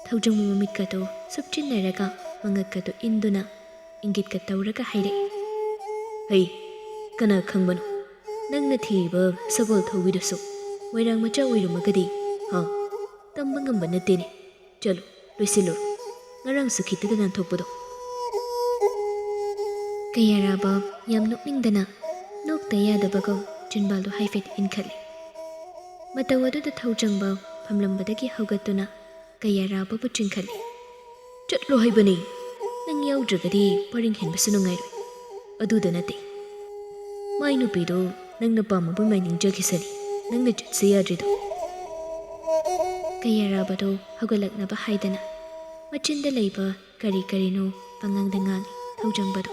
ꯊꯧꯖꯪꯕ ꯃꯃꯤꯠꯀꯗꯣ ꯁꯨꯞꯆꯤꯟꯅꯔꯒ ꯃꯉꯛꯀꯗꯣ ꯏꯟꯗꯨꯅ ꯏꯪꯒꯤꯠꯀ ꯇꯧꯔꯒ ꯍꯥꯏꯔꯛꯏ꯫ ꯍꯩ, ꯀꯅꯥ ꯈꯪꯕꯅꯣ? ꯅꯪꯅ ꯊꯤꯔꯤꯕ ꯁꯒꯣꯜ ꯊꯧꯕꯤꯗꯨꯁꯨ ꯃꯣꯏꯔꯥꯡ ꯃꯆꯥ ꯑꯣꯏꯔꯝꯃꯒꯗꯤ, ꯍꯥ? ꯇꯝꯕ ꯉꯝꯕ ꯅꯠꯇꯦꯅꯦ꯫ ꯆꯠꯂꯨ, ꯂꯣꯏꯁꯤꯜꯂꯨꯔꯣ꯫ ꯉꯔꯥꯡꯁꯨ ꯈꯤꯇꯗ ꯅꯥꯟꯊꯣꯛꯄꯗꯣ꯫ ꯀꯌꯥꯔꯥꯕ ꯌꯥꯝ ꯅꯣꯛꯅꯤꯡꯗꯅ ꯅꯣꯛꯇ ꯌꯥꯗꯕꯒꯨꯝ ꯆꯤꯟꯕꯥꯜꯗꯣ ꯍꯥꯏꯐꯦꯠ ꯏꯟꯈꯠꯂꯤ꯫ ꯃꯇꯧ ꯑꯗꯨꯗ ꯊꯧꯖꯪꯕ ꯐꯝꯂꯝꯕꯗꯒꯤ ꯍꯧꯒꯠꯇꯨꯅ ꯀꯌꯥꯔꯥꯕꯕꯨ ꯆꯤꯡꯈꯠꯂꯤ꯫ ꯆꯠꯂꯣ ꯍꯥꯏꯕꯅꯤ꯫ ꯅꯪ ꯌꯥꯎꯗ꯭ꯔꯒꯗꯤ ꯄꯔꯤꯡ ꯍꯦꯟꯕꯁꯨ ꯅꯨꯡꯉꯥꯏꯔꯣꯏ꯫ ꯑꯗꯨꯗ ꯅꯠꯇꯦ꯫ ꯃꯥꯏ ꯅꯨꯄꯤꯗꯣ ꯅꯪꯅ ꯄꯥꯝꯃꯕ ꯃꯥꯏ ꯅꯤꯡꯖꯈꯤꯁꯅꯤ꯫ ꯅꯪꯅ ꯆꯠꯁꯤ ꯌꯥꯗ꯭ꯔꯤꯗꯣ꯫ ꯀꯌꯥꯔꯥꯕꯗꯣ ꯍꯧꯒꯠꯂꯛꯅꯕ ꯍꯥꯏꯗꯅ ꯃꯆꯤꯟꯗ ꯂꯩꯕ ꯀꯔꯤ ꯀꯔꯤꯅꯣ ꯄꯉꯥꯡꯗ ꯉꯥꯡꯉꯤ ꯊꯧꯖꯪꯕꯗꯣ꯫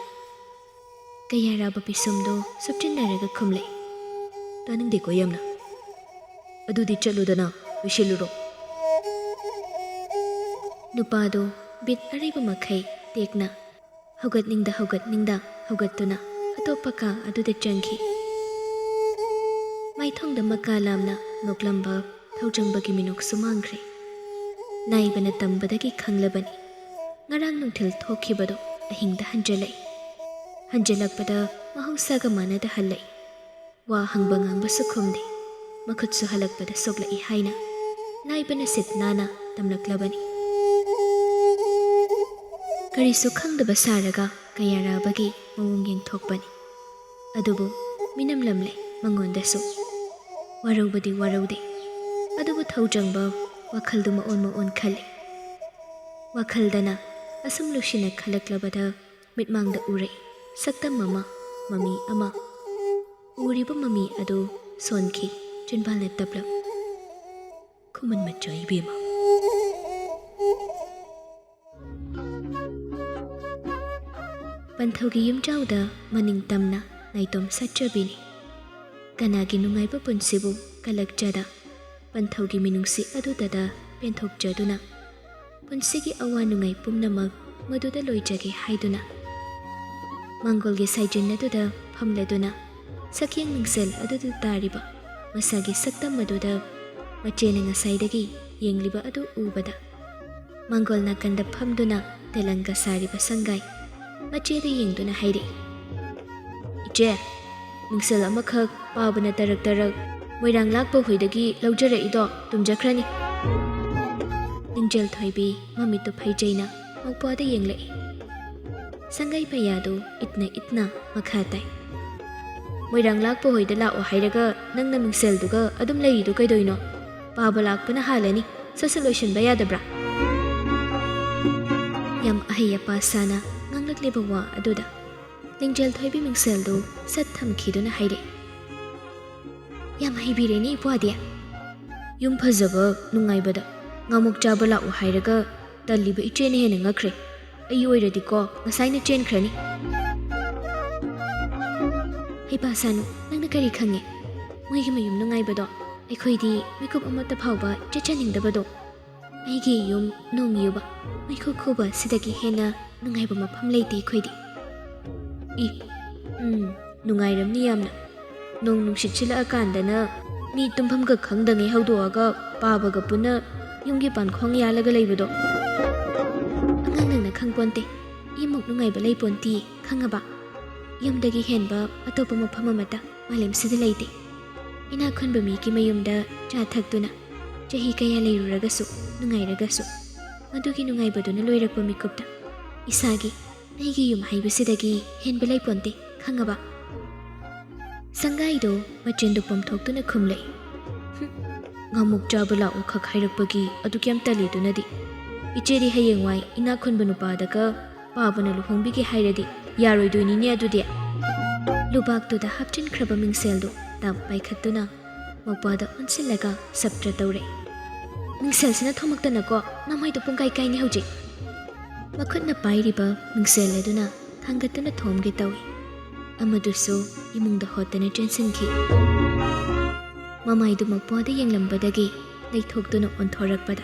ꯀꯌꯥꯔꯥꯕ ꯄꯤꯁꯨꯝꯗꯣ ꯁꯨꯞꯆꯤꯟꯅꯔꯒ ꯈꯨꯝꯂꯛꯏ꯫ ꯇꯥꯅꯤꯡꯗꯦꯀꯣ ꯌꯥꯝꯅ꯫ ꯑꯗꯨꯗꯤ ꯆꯠꯂꯨꯗꯅ, ꯂꯣꯏꯁꯤꯜꯂꯨꯔꯣ꯫ ꯅꯨꯄꯥꯗꯣ ꯕꯤꯠ ꯑꯔꯩꯕ ꯃꯈꯩ ꯇꯦꯛꯅ ꯍꯧꯒꯠꯅꯤꯡꯗ ꯍꯧꯒꯠꯅꯤꯡꯗ ꯍꯧꯒꯠꯇꯨꯅ ꯑꯇꯣꯞꯄ ꯀꯥ ꯑꯗꯨꯗ ꯆꯪꯈꯤ꯫ ꯃꯥꯏꯊꯣꯡꯗ ꯃꯀꯥ ꯂꯥꯝꯅ ꯅꯣꯛꯂꯝꯕ ꯊꯧꯖꯪꯕꯒꯤ ꯃꯤꯅꯣꯛꯁꯨ ꯃꯥꯡꯈ꯭ꯔꯦ꯫ ꯅꯥꯏꯕꯅ ꯇꯝꯕꯗꯒꯤ ꯈꯪꯂꯕꯅꯤ꯫ ꯉꯔꯥꯡ ꯅꯨꯡꯊꯤꯜ ꯊꯣꯛꯈꯤꯕꯗꯣ ꯑꯍꯤꯡꯗ ꯍꯟꯖꯤꯜꯂꯛꯏ꯫ ꯍꯟꯖꯤꯜꯂꯛꯄꯗ ꯃꯍꯧꯁꯥꯒ ꯃꯥꯟꯅꯗ ꯍꯜꯂꯛꯏ꯫ ꯋꯥ ꯍꯪꯕ ꯉꯥꯡꯕꯁꯨ ꯈꯨꯝꯗꯦ꯫ ꯃꯈꯨꯠꯁꯨ ꯍꯜꯂꯛꯄꯗ ꯁꯣꯛꯂꯛꯏ ꯍꯥꯏꯅ ꯅꯥꯏꯕꯅ ꯁꯤꯠ ꯅꯥꯟꯅ ꯇꯝꯂꯛꯂꯕꯅꯤ꯫ ꯀꯔꯤꯁꯨ ꯈꯪꯗꯕ ꯁꯥꯔꯒ ꯀꯌꯥꯔꯥꯕꯒꯤ ꯃꯑꯣꯡ ꯌꯦꯡꯊꯣꯛꯄꯅꯤ꯫ ꯑꯗꯨꯕꯨ ꯃꯤꯅꯝꯂꯝꯂꯦ ꯃꯉꯣꯟꯗꯁꯨ꯫ ꯋꯥꯔꯧꯕꯗꯤ ꯋꯥꯔꯧꯗꯦ꯫ ꯑꯗꯨꯕꯨ ꯊꯧꯖꯪꯕ ꯋꯥꯈꯜꯗꯨ ꯃꯑꯣꯟ ꯃꯑꯣꯟ ꯈꯜꯂꯤ꯫ ꯋꯥꯈꯜꯗꯅ ꯑꯁꯨꯝ ꯂꯨꯁꯤꯟꯅ ꯈꯜꯂꯛꯂꯕꯗ ꯃꯤꯠꯃꯥꯡꯗ ꯎꯔꯛꯏ ꯁꯛꯇꯝ ꯑꯃ, ꯃꯃꯤ ꯑꯃ꯫ ꯎꯔꯤꯕ ꯃꯃꯤ ꯑꯗꯨ ꯁꯣꯟꯈꯤ, ꯆꯤꯟꯕꯥꯜꯅ ꯇꯞꯂꯞ꯫ ꯈꯨꯃꯟ ꯃꯆꯥ ꯏꯕꯦꯝꯃ꯫ ꯄꯟꯊꯧꯒꯤ ꯌꯨꯝꯖꯥꯎꯗ ꯃꯅꯤꯡ ꯇꯝꯅ ꯅꯥꯏꯇꯣꯝ ꯁꯥꯠꯆꯕꯤꯅꯤ꯫ ꯀꯅꯥꯒꯤ ꯅꯨꯡꯉꯥꯏꯕ ꯄꯨꯟꯁꯤꯕꯨ ꯀꯜꯂꯛꯆꯗ ꯄꯟꯊꯧꯒꯤ ꯃꯤꯅꯨꯡꯁꯤ ꯑꯗꯨꯗꯗ ꯄꯦꯟꯊꯣꯛꯆꯗꯨꯅ ꯄꯨꯟꯁꯤꯒꯤ ꯑꯋꯥ ꯅꯨꯡꯉꯥꯏ ꯄꯨꯝꯅꯃꯛ ꯃꯗꯨꯗ ꯂꯣꯏꯖꯒꯦ ꯍꯥꯏꯗꯨꯅ ꯃꯪꯒꯣꯜꯒꯤ ꯁꯥꯏꯖꯤꯟ ꯑꯗꯨꯗ ꯐꯝꯂꯗꯨꯅ ꯁꯛꯌꯦꯡ ꯃꯤꯡꯁꯦꯜ ꯑꯗꯨꯗ ꯇꯥꯔꯤꯕ ꯃꯁꯥꯒꯤ ꯁꯛꯇꯝ ꯑꯗꯨꯗ ꯃꯆꯦꯅ ꯉꯁꯥꯏꯗꯒꯤ ꯌꯦꯡꯂꯤꯕ ꯑꯗꯨ ꯎꯕꯗ ꯃꯪꯒꯣꯜ ꯅꯥꯀꯟꯗ ꯐꯝꯗꯨꯅ ꯇꯦꯂꯪꯒ ꯁꯥꯔꯤꯕ ꯁꯪꯒꯥꯏ ꯃꯆꯦꯗ ꯌꯦꯡꯗꯨꯅ ꯍꯥꯏꯔꯛꯏ, "ꯏꯆꯦ, ꯃꯤꯡꯁꯦꯜ ꯑꯃꯈꯛ ꯄꯥꯕꯅ ꯇꯔꯛ ꯇꯔꯛ ꯃꯣꯏꯔꯥꯡ ꯂꯥꯛꯄ ꯍꯣꯏꯗꯒꯤ ꯂꯧꯖꯔꯛꯏꯗꯣ ꯇꯨꯝꯖꯈ꯭ꯔꯅꯤ꯫" ꯂꯤꯡꯖꯦꯜ ꯊꯣꯏꯕꯤ ꯃꯃꯤꯠꯇꯨ ꯐꯩꯖꯩꯅ ꯃꯧꯄ꯭ꯋꯥꯗ ꯌꯦꯡꯂꯛꯏ꯫ ꯁꯪꯒꯥꯏ ꯄꯩꯌꯥꯗꯨ ꯏꯠꯅ ꯏꯠꯅ ꯃꯈꯥ ꯇꯥꯏ, "ꯃꯣꯏꯔꯥꯡ ꯂꯥꯛꯄ ꯍꯣꯏꯗ ꯂꯥꯛꯑꯣ ꯍꯥꯏꯔꯒ ꯅꯪꯅ ꯃꯤꯡꯁꯦꯜꯗꯨꯒ ꯑꯗꯨꯝ ꯂꯩꯔꯤꯗꯣ ꯀꯩꯗꯧꯏꯅꯣ? ꯄꯥꯕ ꯂꯥꯛꯄꯅ ꯍꯥꯜꯂꯅꯤ, ꯁꯠ ꯁꯠ ꯂꯣꯏꯁꯤꯟꯕ ꯌꯥꯗꯕ꯭ꯔꯥ?" ꯌꯥꯝ ꯑꯍꯩ ꯑꯄꯥ ꯁꯥꯅ ꯉꯥꯡꯂꯛꯂꯤꯕ ꯋꯥ ꯑꯗꯨꯗ ꯂꯤꯡꯖꯦꯜ ꯊꯣꯏꯕꯤ ꯃꯤꯡꯁꯦꯜꯗꯨ ꯁꯠ ꯊꯝꯈꯤꯗꯨꯅ ꯍꯥꯏꯔꯛꯏ, "ꯌꯥꯝ ꯍꯩꯕꯤꯔꯦꯅꯦ ꯏꯄ꯭ꯋꯥꯗꯤ꯫ ꯌꯨꯝ ꯐꯖꯕ ꯅꯨꯡꯉꯥꯏꯕꯗ ꯉꯥꯃꯨꯛ ꯆꯥꯕ ꯂꯥꯛꯎ ꯍꯥꯏꯔꯒ ꯇꯜꯂꯤꯕ ꯏꯆꯦꯅ ꯍꯦꯟꯅ ꯉꯛꯈ꯭ꯔꯦ꯫ ꯑꯩ ꯑꯣꯏꯔꯗꯤꯀꯣ ꯉꯁꯥꯏꯅ ꯆꯦꯟꯈ꯭ꯔꯅꯤ꯫" "ꯍꯩꯄꯥ ꯁꯥꯅꯨ, ꯅꯪꯅ ꯀꯔꯤ ꯈꯪꯉꯦ? ꯃꯣꯏꯒꯤ ꯃꯌꯨꯝ ꯅꯨꯡꯉꯥꯏꯕꯗꯣ ꯑꯩꯈꯣꯏꯗꯤ ꯃꯤꯀꯨꯞ ꯑꯃꯠꯇ ꯐꯥꯎꯕ ꯆꯠꯆꯅꯤꯡꯗꯕꯗꯣ꯫ ꯑꯩꯒꯤ ꯌꯨꯝ ꯅꯣꯡ ꯌꯨꯕ, ꯃꯩꯈꯨ ꯈꯨꯕ ꯁꯤꯗꯒꯤ ꯍꯦꯟꯅ ꯅꯨꯡꯉꯥꯏꯕ ꯃꯐꯝ ꯂꯩꯇꯦ ꯑꯩꯈꯣꯏꯗꯤ꯫" "ꯏ, ꯎꯝ, ꯅꯨꯡꯉꯥꯏꯔꯝꯅꯤ ꯌꯥꯝꯅ꯫ ꯅꯣꯡ ꯅꯨꯡꯁꯤꯠ ꯁꯤꯜꯂꯛꯑꯀꯥꯟꯗꯅ ꯃꯤ ꯇꯨꯝꯐꯝꯒ ꯈꯪꯗꯉꯩ ꯍꯧꯗꯣꯛꯑꯒ ꯄꯥꯕꯒ ꯄꯨꯟꯅ ꯌꯨꯝꯒꯤ ꯄꯥꯟꯈꯣꯡ ꯌꯥꯜꯂꯒ ꯂꯩꯕꯗꯣ꯫ ꯑꯉꯥꯡ ꯅꯪꯅ ꯈꯪꯄꯣꯟꯇꯦ, ꯏꯃꯨꯛ ꯅꯨꯡꯉꯥꯏꯕ ꯂꯩꯄꯣꯟꯇꯦ, ꯈꯪꯉꯕ? ꯌꯨꯝꯗꯒꯤ ꯍꯦꯟꯕ ꯑꯇꯣꯞꯄ ꯃꯐꯝ ꯑꯃꯠꯇ ꯃꯥꯂꯦꯝꯁꯤꯗ ꯂꯩꯇꯦ꯫ ꯏꯅꯥꯛ ꯈꯨꯟꯕ ꯃꯤꯒꯤ ꯃꯌꯨꯝꯗ ꯆꯥ ꯊꯛꯇꯨꯅ ꯆꯍꯤ ꯀꯌꯥ ꯂꯩꯔꯨꯔꯒꯁꯨ, ꯅꯨꯡꯉꯥꯏꯔꯒꯁꯨ, ꯃꯗꯨꯒꯤ ꯅꯨꯡꯉꯥꯏꯕꯗꯨꯅ ꯂꯣꯏꯔꯛꯄ ꯃꯤꯀꯨꯞꯇ ꯏꯁꯥꯒꯤ, ꯑꯩꯒꯤ ꯌꯨꯝ ꯍꯥꯏꯕꯁꯤꯗꯒꯤ ꯍꯦꯟꯕ ꯂꯩꯄꯣꯟꯇꯦ, ꯈꯪꯉꯕ?" ꯁꯪꯒꯥꯏꯗꯣ ꯃꯆꯤꯟꯗꯨ ꯄꯣꯝꯊꯣꯛꯇꯨꯅ ꯈꯨꯝꯂꯛꯏ, "ꯍꯨꯝ, ꯉꯥꯃꯨꯛ ꯆꯥꯕ ꯂꯥꯛꯎ ꯈꯛ ꯍꯥꯏꯔꯛꯄꯒꯤ ꯑꯗꯨꯛ ꯌꯥꯝ ꯇꯜꯂꯤꯗꯨꯅꯗꯤ꯫ ꯏꯆꯦꯗꯤ ꯍꯌꯦꯡꯋꯥꯏ ꯏꯅꯥꯛ ꯈꯨꯟꯕ ꯅꯨꯄꯥꯗꯒ ꯄꯥꯕꯅ ꯂꯨꯍꯣꯡꯕꯤꯒꯦ ꯍꯥꯏꯔꯗꯤ ꯌꯥꯔꯣꯏꯗꯣꯏꯅꯤꯅꯦ ꯑꯗꯨꯗꯤ꯫ ꯂꯨꯕꯥꯛꯇꯨꯗ ꯍꯥꯞꯆꯤꯟꯈ꯭ꯔꯕ ꯃꯤꯡꯁꯦꯜꯗꯨ ꯇꯞ ꯄꯥꯏꯈꯠꯇꯨꯅ ꯃꯧꯄ꯭ꯋꯥꯗ ꯑꯣꯟꯁꯤꯜꯂꯒ ꯁꯞꯇ꯭ꯔ ꯇꯧꯔꯦ꯫ "ꯃꯤꯡꯁꯦꯜꯁꯤꯅ ꯊꯣꯝꯃꯛꯇꯅꯀꯣ ꯅꯃꯥꯏꯗꯣ ꯄꯨꯡꯀꯥꯏ ꯀꯥꯏꯅꯤ ꯍꯧꯖꯤꯛ!" ꯃꯈꯨꯠꯅ ꯄꯥꯏꯔꯤꯕ ꯃꯤꯡꯁꯦꯜ ꯑꯗꯨꯅ ꯊꯥꯡꯒꯠꯇꯨꯅ ꯊꯣꯝꯒꯦ ꯇꯧꯏ꯫ ꯑꯃꯗꯨꯁꯨ ꯏꯃꯨꯡꯗ ꯍꯣꯠꯇꯅ ꯆꯦꯟꯁꯤꯟꯈꯤ꯫ ꯃꯃꯥꯏꯗꯨ ꯃꯧꯄ꯭ꯋꯥꯗ ꯌꯦꯡꯂꯝꯕꯗꯒꯤ ꯂꯩꯊꯣꯛꯇꯨꯅ ꯑꯣꯟꯊꯣꯔꯛꯄꯗ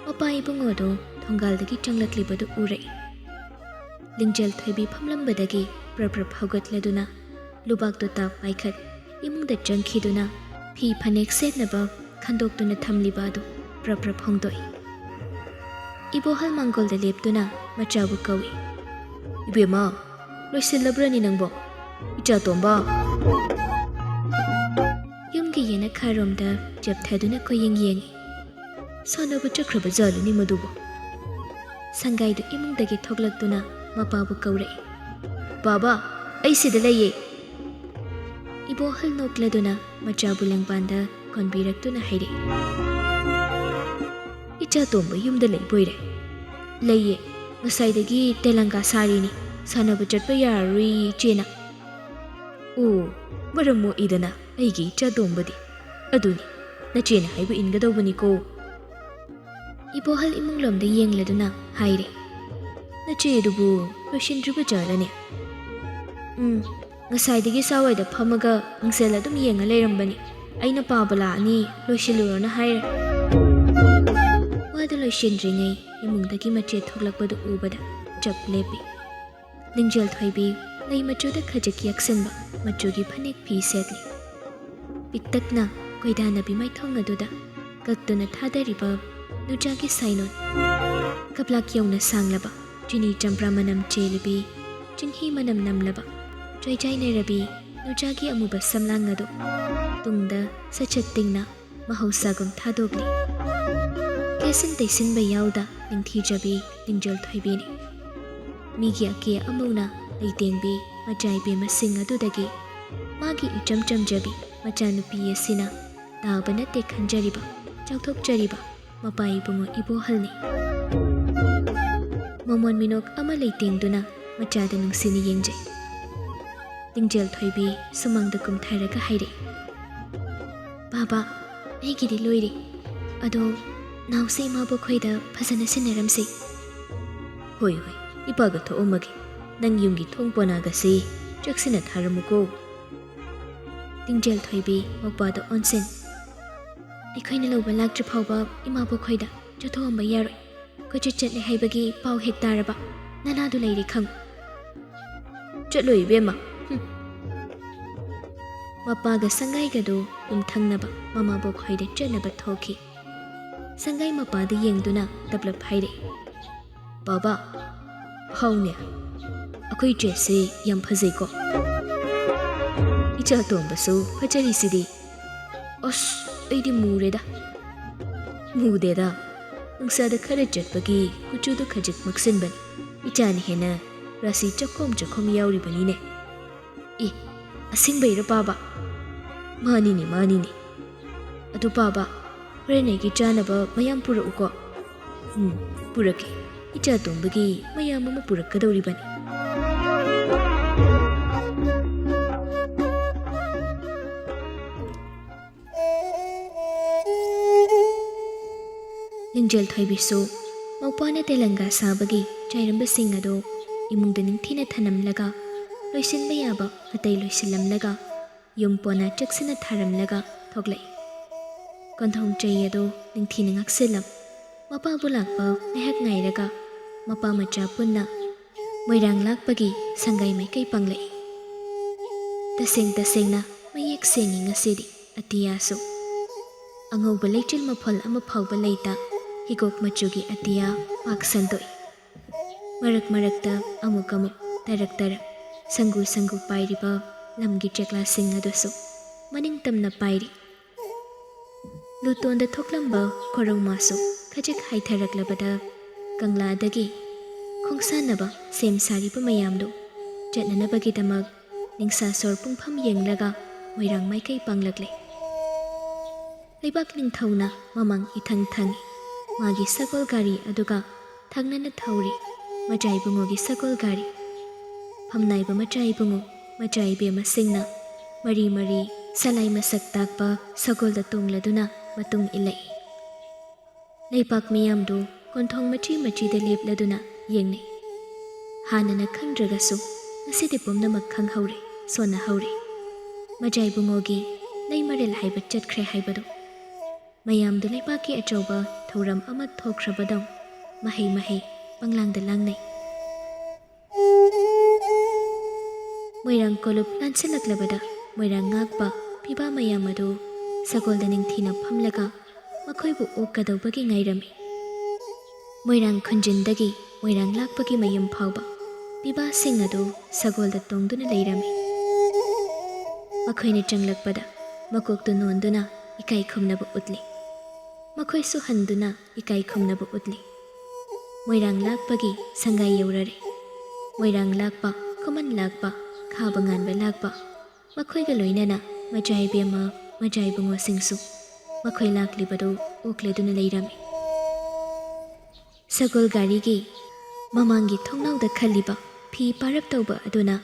ꯃꯄꯥ ꯏꯕꯨꯡꯉꯣꯗꯨ ꯊꯣꯡꯒꯥꯜꯗꯒꯤ ꯆꯪꯂꯛꯂꯤꯕꯗꯨ ꯎꯔꯛꯏ꯫ ꯂꯤꯡꯖꯦꯜ ꯊꯣꯏꯕꯤ ꯐꯝꯂꯝꯕꯗꯒꯤ ꯄ꯭ꯔꯞ ꯄ꯭ꯔꯞ ꯍꯧꯒꯠꯂꯗꯨꯅ ꯂꯨꯕꯥꯛꯇꯨ ꯇꯥꯞ ꯄꯥꯏꯈꯠ ꯏꯃꯨꯡꯗ ꯆꯪꯈꯤꯗꯨꯅ ꯐꯤ ꯐꯅꯦꯛ ꯁꯦꯠꯅꯕ ꯈꯟꯗꯣꯛꯇꯨꯅ ꯊꯝꯂꯤꯕ ꯑꯗꯨ ꯄ꯭ꯔꯞ ꯄ꯭ꯔꯞ ꯍꯣꯡꯗꯣꯛꯏ꯫ ꯏꯕꯣꯍꯜ ꯃꯥꯡꯒꯣꯜꯗ ꯂꯦꯞꯇꯨꯅ ꯃꯆꯥꯕꯨ ꯀꯧꯏ꯫ "ꯏꯕꯦꯝꯃ, ꯂꯣꯏꯁꯤꯜꯂꯕ꯭ꯔꯅꯤ ꯅꯪꯕꯣ? ꯏꯆꯥ ꯇꯣꯝꯕ!" ꯌꯨꯝꯒꯤ ꯌꯦꯅꯈꯥꯔꯣꯝꯗ ꯆꯦꯞꯊꯗꯨꯅ ꯀꯣꯏꯌꯦꯡ ꯌꯦꯡꯏ꯫ "ꯁꯥꯟꯅꯕ ꯆꯠꯈ꯭ꯔꯕ ꯖꯥꯠꯂꯅꯤ ꯃꯗꯨꯕꯨ?" ꯁꯪꯒꯥꯏꯗꯨ ꯏꯃꯨꯡꯗꯒꯤ ꯊꯣꯛꯂꯛꯇꯨꯅ ꯃꯄꯥꯕꯨ ꯀꯧꯔꯛꯏ꯫ "ꯕꯥꯕꯥ, ꯑꯩ ꯁꯤꯗ ꯂꯩꯌꯦ!" ꯏꯕꯣꯍꯜ ꯅꯣꯛꯂꯗꯨꯅ ꯃꯆꯥꯕꯨ ꯂꯦꯡꯕꯥꯟꯗ ꯀꯣꯟꯕꯤꯔꯛꯇꯨꯅ ꯍꯥꯏꯔꯛꯏ꯫ "ꯏꯆꯥ ꯇꯣꯝꯕ ꯌꯨꯝꯗ ꯂꯩꯕꯣꯏꯔꯦ?" "ꯂꯩꯌꯦ, ꯉꯁꯥꯏꯗꯒꯤ ꯇꯦꯂꯪꯒꯥ ꯁꯥꯔꯤꯅꯤ, ꯁꯥꯟꯅꯕ ꯆꯠꯄ ꯌꯥꯔꯔꯣꯏ ꯏꯆꯦꯅ꯫" "ꯑꯣ, ꯃꯔꯝ ꯃꯣꯛꯏꯗꯅ ꯑꯩꯒꯤ ꯏꯆꯥ ꯇꯣꯝꯕꯗꯤ꯫ ꯑꯗꯨꯅꯤ, ꯅꯆꯦꯅ ꯍꯥꯏꯕ ꯏꯟꯒꯗꯧꯕꯅꯤꯀꯣ꯫" ꯏꯕꯣꯍꯜ ꯏꯃꯨꯡꯂꯣꯝꯗ ꯌꯦꯡꯂꯗꯨꯅ ꯍꯥꯏꯔꯦ꯫ "ꯅꯆꯦ ꯑꯗꯨꯕꯨ ꯂꯣꯏꯁꯤꯟꯗ꯭ꯔꯤꯕ ꯖꯥꯠꯂꯅꯦ?" "ꯎꯝ, ꯉꯁꯥꯏꯗꯒꯤ ꯁꯥꯋꯥꯏꯗ ꯐꯝꯃꯒ ꯃꯤꯡꯁꯦꯜ ꯑꯗꯨꯝ ꯌꯦꯡꯉ ꯂꯩꯔꯝꯕꯅꯤ꯫ ꯑꯩꯅ ꯄꯥꯕ ꯂꯥꯛꯑꯅꯤ, ꯂꯣꯏꯁꯤꯜꯂꯨꯔꯣꯅ ꯍꯥꯏꯔꯦ꯫" ꯋꯥꯗꯨ ꯂꯣꯏꯁꯤꯟꯗ꯭ꯔꯤꯉꯩ ꯏꯃꯨꯡꯗꯒꯤ ꯃꯆꯦ ꯊꯣꯛꯂꯛꯄꯗꯨ ꯎꯕꯗ ꯆꯞ ꯂꯦꯞꯄꯤ꯫ ꯂꯤꯡꯖꯦꯜ ꯊꯣꯏꯕꯤ ꯂꯩ ꯃꯆꯨꯗ ꯈꯖꯤꯛ ꯌꯦꯛꯁꯤꯟꯕ ꯃꯆꯨꯒꯤ ꯐꯅꯦꯛ ꯐꯤ ꯁꯦꯠꯂꯤ꯫ ꯄꯤꯛꯇꯛꯅ ꯀꯣꯏꯗꯥꯅꯕꯤ ꯃꯥꯏꯊꯣꯡ ꯑꯗꯨꯗ ꯀꯛꯇꯨꯅ ꯊꯥꯗꯔꯤꯕ ꯅꯨꯖꯥꯒꯤ ꯁꯥꯏꯅꯣꯟ, ꯀꯞꯂꯥꯛ ꯌꯧꯅ ꯁꯥꯡꯂꯕ ꯆꯤꯅꯤ ꯆꯝꯄ꯭ꯔꯥ ꯃꯅꯝ ꯆꯦꯜꯂꯕꯤ, ꯆꯤꯡꯍꯤ ꯃꯅꯝ ꯅꯝꯂꯕ ꯆꯣꯏꯖꯥꯏꯅꯔꯕꯤ ꯅꯨꯖꯥꯒꯤ ꯑꯃꯨꯕ ꯁꯝꯂꯥꯡ ꯑꯗꯨ ꯇꯨꯡꯗ ꯁꯠ ꯁꯠ ꯇꯤꯡꯅ ꯃꯍꯧꯁꯥꯒꯨꯝ ꯊꯥꯗꯣꯛꯂꯤ꯫ ꯀꯦꯁꯤꯟ ꯇꯩꯁꯤꯟꯕ ꯌꯥꯎꯗ ꯅꯤꯡꯊꯤꯖꯕꯤ ꯂꯤꯡꯖꯦꯜ ꯊꯣꯏꯕꯤꯅꯤ꯫ ꯃꯤꯒꯤ ꯑꯀꯦ ꯑꯃꯧꯅ ꯂꯩꯇꯦꯡꯕꯤ ꯃꯆꯥ ꯏꯕꯦꯝꯃꯁꯤꯡ ꯑꯗꯨꯗꯒꯤ ꯃꯥꯒꯤ ꯏꯆꯝ ꯆꯝꯖꯕꯤ ꯃꯆꯥꯅꯨꯄꯤ ꯑꯁꯤꯅ ꯇꯥꯕ ꯅꯠꯇꯦ ꯈꯟꯖꯔꯤꯕ, ꯆꯥꯎꯊꯣꯛꯆꯔꯤꯕ ꯃꯄꯥ ꯏꯕꯨꯡꯉꯣ ꯏꯕꯣꯍꯜꯅꯤ꯫ ꯃꯃꯣꯟ ꯃꯤꯅꯣꯛ ꯑꯃ ꯂꯩꯇꯦꯡꯗꯨꯅ ꯃꯆꯥꯗ ꯅꯨꯡꯁꯤꯅ ꯌꯦꯡꯖꯩ꯫ ꯂꯤꯡꯖꯦꯜ ꯊꯣꯏꯕꯤ ꯁꯨꯃꯥꯡꯗ ꯀꯨꯝꯊꯔꯒ ꯍꯥꯏꯔꯛꯏ, "ꯕꯥꯕꯥ, ꯑꯩꯒꯤꯗꯤ ꯂꯣꯏꯔꯦ꯫ ꯑꯗꯣ ꯅꯥꯎꯁꯦ ꯏꯃꯥꯕꯣꯛ ꯈꯣꯏꯗ ꯐꯖꯅ ꯁꯤꯟꯅꯔꯝꯁꯤ꯫" "ꯍꯣꯏ, ꯍꯣꯏ, ꯏꯄꯥꯒ ꯊꯣꯛꯑꯝꯃꯒꯦ꯫ ꯅꯪ ꯌꯨꯝꯒꯤ ꯊꯣꯡ ꯄꯣꯅꯥꯒꯁꯤ ꯆꯦꯛꯁꯤꯟꯅ ꯊꯥꯔꯝꯃꯨꯀꯣ꯫" ꯂꯤꯡꯖꯦꯜ ꯊꯣꯏꯕꯤ ꯃꯧꯄꯥꯗ ꯑꯣꯟꯁꯤꯟ, "ꯑꯩꯈꯣꯏꯅ ꯂꯧꯕ ꯂꯥꯛꯇ꯭ꯔꯤ ꯐꯥꯎꯕ ꯏꯃꯥꯕꯣꯛ ꯈꯣꯏꯗ ꯆꯠꯊꯣꯛꯑꯝꯕ ꯌꯥꯔꯣꯏ꯫ ꯀꯣꯏꯆꯠ ꯆꯠꯂꯦ ꯍꯥꯏꯕꯒꯤ ꯄꯥꯎ ꯍꯦꯛ ꯇꯥꯔꯕ ꯅꯅꯥꯗꯨ ꯂꯩꯔꯦ ꯈꯪꯉꯨ꯫" "ꯆꯠꯂꯣ ꯏꯕꯦꯝꯃ꯫" ꯍꯨꯝ꯫ ꯃꯄꯥꯒ ꯁꯪꯒꯥꯏꯒꯗꯨ ꯌꯨꯝꯊꯪꯅꯕ ꯃꯃꯥꯕꯣꯛ ꯍꯣꯏꯗ ꯆꯠꯅꯕ ꯊꯣꯛꯈꯤ꯫ ꯁꯪꯒꯥꯏ ꯃꯄꯥꯗ ꯌꯦꯡꯗꯨꯅ ꯇꯞꯂꯞ ꯍꯥꯏꯔꯛꯏ, "ꯕꯥꯕꯥ, ꯍꯥꯎꯅꯦ, ꯑꯩꯈꯣꯏ ꯗ꯭ꯔꯦꯁꯁꯦ ꯌꯥꯝ ꯐꯖꯩꯀꯣ꯫ ꯏꯆꯥ ꯇꯣꯝꯕꯁꯨ ꯐꯖꯔꯤꯁꯤꯗꯤ꯫" "ꯑꯁ, ꯑꯩꯗꯤ ꯃꯨꯔꯦꯗ꯫" "ꯃꯨꯗꯦꯗ, ꯅꯨꯡꯁꯥꯗ ꯈꯔ ꯆꯠꯄꯒꯤ ꯀꯨꯆꯨꯗꯨ ꯈꯖꯤꯛ ꯃꯛꯁꯤꯟꯕꯅꯤ꯫ ꯏꯆꯥꯅ ꯍꯦꯟꯅ ꯔꯥꯁꯤ ꯆꯈꯣꯝ ꯆꯈꯣꯝ ꯌꯥꯎꯔꯤꯕꯅꯤꯅꯦ꯫" "ꯑꯦ, ꯑꯁꯦꯡꯕꯩꯔꯣ ꯄꯥꯕ?" "ꯃꯥꯅꯤꯅꯦ, ꯃꯥꯅꯤꯅꯦ꯫ ꯑꯗꯨ ꯄꯥꯕ, ꯍꯣꯔꯦꯟ ꯑꯩꯒꯤ ꯆꯥꯅꯕ ꯃꯌꯥꯝ ꯄꯨꯔꯛꯎꯀꯣ꯫" "ꯎꯝ, ꯄꯨꯔꯛꯀꯦ꯫ ꯏꯆꯥ ꯇꯣꯝꯕꯒꯤ ꯃꯌꯥꯝ ꯑꯃ ꯄꯨꯔꯛꯀꯗꯧꯔꯤꯕꯅꯤ꯫" ꯂꯤꯡꯖꯦꯜ ꯊꯣꯏꯕꯤꯁꯨ ꯃꯧꯄꯥꯅ ꯇꯦꯂꯪꯒꯥ ꯁꯥꯕꯒꯤ ꯆꯥꯏꯔꯝꯕꯁꯤꯡ ꯑꯗꯨ ꯏꯃꯨꯡꯗ ꯅꯤꯡꯊꯤꯅ ꯊꯅꯝꯂꯒ, ꯂꯣꯏꯁꯤꯟꯕ ꯌꯥꯕ ꯑꯇꯩ ꯂꯣꯏꯁꯤꯜꯂꯝꯂꯒ, ꯌꯨꯝ ꯄꯣꯟꯅ ꯆꯦꯛꯁꯤꯟꯅ ꯊꯥꯔꯝꯂꯒ ꯊꯣꯛꯂꯛꯏ꯫ ꯀꯣꯟꯊꯣꯡ ꯆꯩ ꯑꯗꯨ ꯅꯤꯡꯊꯤꯅ ꯉꯥꯛꯁꯤꯜꯂꯝ꯫ ꯃꯄꯥꯕꯨ ꯂꯥꯛꯄ ꯉꯥꯏꯍꯥꯛ ꯉꯥꯏꯔꯒ, ꯃꯄꯥ ꯃꯆꯥ ꯄꯨꯟꯅ ꯃꯣꯏꯔꯥꯡ ꯂꯥꯛꯄꯒꯤ ꯁꯪꯒꯥꯏ ꯃꯥꯏꯀꯩ ꯄꯥꯡꯂꯛꯏ꯫ ꯇꯁꯦꯡ ꯇꯁꯦꯡꯅ ꯃꯌꯦꯛ ꯁꯦꯡꯉꯤ ꯉꯁꯤꯗꯤ ꯑꯇꯤꯌꯥꯁꯨ꯫ ꯑꯉꯧꯕ ꯂꯩꯆꯤꯜ ꯃꯐꯣꯜ ꯑꯃ ꯐꯥꯎꯕ ꯂꯩꯇ, ꯍꯤꯒꯣꯛ ꯃꯆꯨꯒꯤ ꯑꯇꯤꯌꯥ ꯄꯥꯛ ꯁꯟꯗꯣꯛꯏ꯫ ꯃꯔꯛ ꯃꯔꯛꯇ ꯑꯃꯨꯛ ꯑꯃꯨꯛ ꯇꯔꯛ ꯇꯔꯛ ꯁꯪꯒꯨ ꯁꯪꯒꯨ ꯄꯥꯏꯔꯤꯕ ꯂꯝꯒꯤ ꯆꯦꯛꯂꯥꯁꯤꯡ ꯑꯗꯨꯁꯨ ꯃꯅꯤꯡ ꯇꯝꯅ ꯄꯥꯏꯔꯤ꯫ ꯂꯨꯇꯣꯟꯗ ꯊꯣꯛꯂꯝꯕ ꯈꯣꯔꯧꯃꯥꯁꯨ ꯈꯖꯤꯛ ꯍꯥꯏꯊꯔꯛꯂꯕꯗ, ꯀꯪꯂꯥꯗꯒꯤ ꯈꯣꯡꯁꯥꯟꯅꯕ ꯁꯦꯝ ꯁꯥꯔꯤꯕ ꯃꯌꯥꯝꯗꯨ ꯆꯠꯅꯅꯕꯒꯤꯗꯃꯛ ꯅꯤꯡꯁꯥ ꯁꯣꯔ ꯄꯨꯡꯐꯝ ꯌꯦꯡꯂꯒ ꯃꯣꯏꯔꯥꯡ ꯃꯥꯏꯀꯩ ꯄꯥꯡꯂꯛꯂꯦ꯫ ꯂꯩꯕꯥꯛ ꯅꯤꯡꯊꯧꯅ ꯃꯃꯥꯡ ꯏꯊꯪ ꯊꯪꯏ꯫ ꯃꯥꯒꯤ ꯁꯒꯣꯜ ꯒꯥꯔꯤ ꯑꯗꯨꯒ ꯊꯪꯅꯅ ꯊꯧꯔꯤ ꯃꯖꯥ ꯏꯕꯨꯡꯉꯣꯒꯤ ꯁꯒꯣꯜ ꯒꯥꯔꯤ꯫ ꯐꯝꯅꯥꯏꯕ ꯃꯖꯥ ꯏꯕꯨꯡꯉꯣ, ꯃꯖꯥ ꯏꯕꯦꯝꯃꯁꯤꯡꯅ ꯃꯔꯤ ꯃꯔꯤ ꯁꯂꯥꯏ ꯃꯁꯛ ꯇꯥꯛꯄ ꯁꯒꯣꯜꯗ ꯇꯣꯡꯂꯗꯨꯅ ꯃꯇꯨꯡ ꯏꯜꯂꯛꯏ꯫ ꯂꯩꯄꯥꯛ ꯃꯤꯌꯥꯝꯗꯨ ꯀꯣꯟꯊꯣꯡ ꯃꯆꯤ ꯃꯆꯤꯗ ꯂꯦꯞꯂꯗꯨꯅ ꯌꯦꯡꯅꯩ꯫ ꯍꯥꯟꯅꯅ ꯈꯪꯗ꯭ꯔꯒꯁꯨ ꯉꯁꯤꯗꯤ ꯄꯨꯝꯅꯃꯛ ꯈꯪꯍꯧꯔꯦ, ꯁꯣꯟꯅꯍꯧꯔꯦ꯫ ꯃꯖꯥ ꯏꯕꯨꯡꯉꯣꯒꯤ ꯂꯩꯃꯔꯦꯜ ꯍꯥꯏꯕ ꯆꯠꯈ꯭ꯔꯦ ꯍꯥꯏꯕꯗꯨ꯫ ꯃꯌꯥꯝꯗꯨ ꯂꯩꯕꯥꯛꯀꯤ ꯑꯆꯧꯕ ꯊꯧꯔꯝ ꯑꯃ ꯊꯣꯛꯈ꯭ꯔꯕꯗꯧ ꯃꯍꯩ ꯃꯍꯩ ꯄꯪꯂꯥꯡꯗ ꯂꯥꯡꯅꯩ꯫ ꯃꯣꯏꯔꯥꯡ ꯀꯣꯂꯨꯞ ꯂꯥꯟꯁꯤꯜꯂꯛꯂꯕꯗ ꯃꯣꯏꯔꯥꯡ ꯉꯥꯛꯄ ꯄꯤꯕꯥ ꯃꯌꯥꯝ ꯑꯗꯨ ꯁꯒꯣꯜꯗ ꯅꯤꯡꯊꯤꯅ ꯐꯝꯂꯒ ꯃꯈꯣꯏꯕꯨ ꯑꯣꯛꯀꯗꯧꯕꯒꯤ ꯉꯥꯏꯔꯝꯃꯤ꯫ ꯃꯣꯏꯔꯥꯡ ꯈꯨꯟꯖꯤꯟꯗꯒꯤ ꯃꯣꯏꯔꯥꯡ ꯂꯥꯛꯄꯒꯤ ꯃꯌꯨꯝ ꯐꯥꯎꯕ ꯄꯤꯕꯥꯁꯤꯡ ꯑꯗꯨ ꯁꯒꯣꯜꯗ ꯇꯣꯡꯗꯨꯅ ꯂꯩꯔꯝꯃꯤ꯫ ꯃꯈꯣꯏꯅ ꯆꯪꯂꯛꯄꯗ ꯃꯀꯣꯛꯇꯨ ꯅꯣꯟꯗꯨꯅ ꯏꯀꯥꯏ ꯈꯨꯝꯅꯕ ꯎꯠꯂꯤ꯫ ꯃꯈꯣꯏꯁꯨ ꯍꯟꯗꯨꯅ ꯏꯀꯥꯏ ꯈꯨꯝꯅꯕ ꯎꯠꯂꯤ꯫ ꯃꯣꯏꯔꯥꯡ ꯂꯥꯛꯄꯒꯤ ꯁꯪꯒꯥꯏ ꯌꯧꯔꯔꯦ꯫ ꯃꯣꯏꯔꯥꯡ ꯂꯥꯛꯄ, ꯈꯨꯃꯟ ꯂꯥꯛꯄ, ꯈꯥꯕ ꯉꯥꯟꯕ ꯂꯥꯛꯄ, ꯃꯈꯣꯏꯒ ꯂꯣꯏꯅꯅ ꯃꯖꯥ ꯏꯕꯦꯝꯃ, ꯃꯖꯥ ꯏꯕꯨꯡꯉꯣꯁꯤꯡꯁꯨ ꯃꯈꯣꯏ ꯂꯥꯛꯂꯤꯕꯗꯨ ꯑꯣꯛꯂꯗꯨꯅ ꯂꯩꯔꯝꯃꯤ꯫ ꯁꯒꯣꯜ ꯒꯥꯔꯤꯒꯤ ꯃꯃꯥꯡꯒꯤ ꯊꯣꯡꯅꯥꯎꯗ ꯈꯜꯂꯤꯕ ꯐꯤ ꯄꯥꯔꯞ ꯇꯧꯕ ꯑꯗꯨꯅ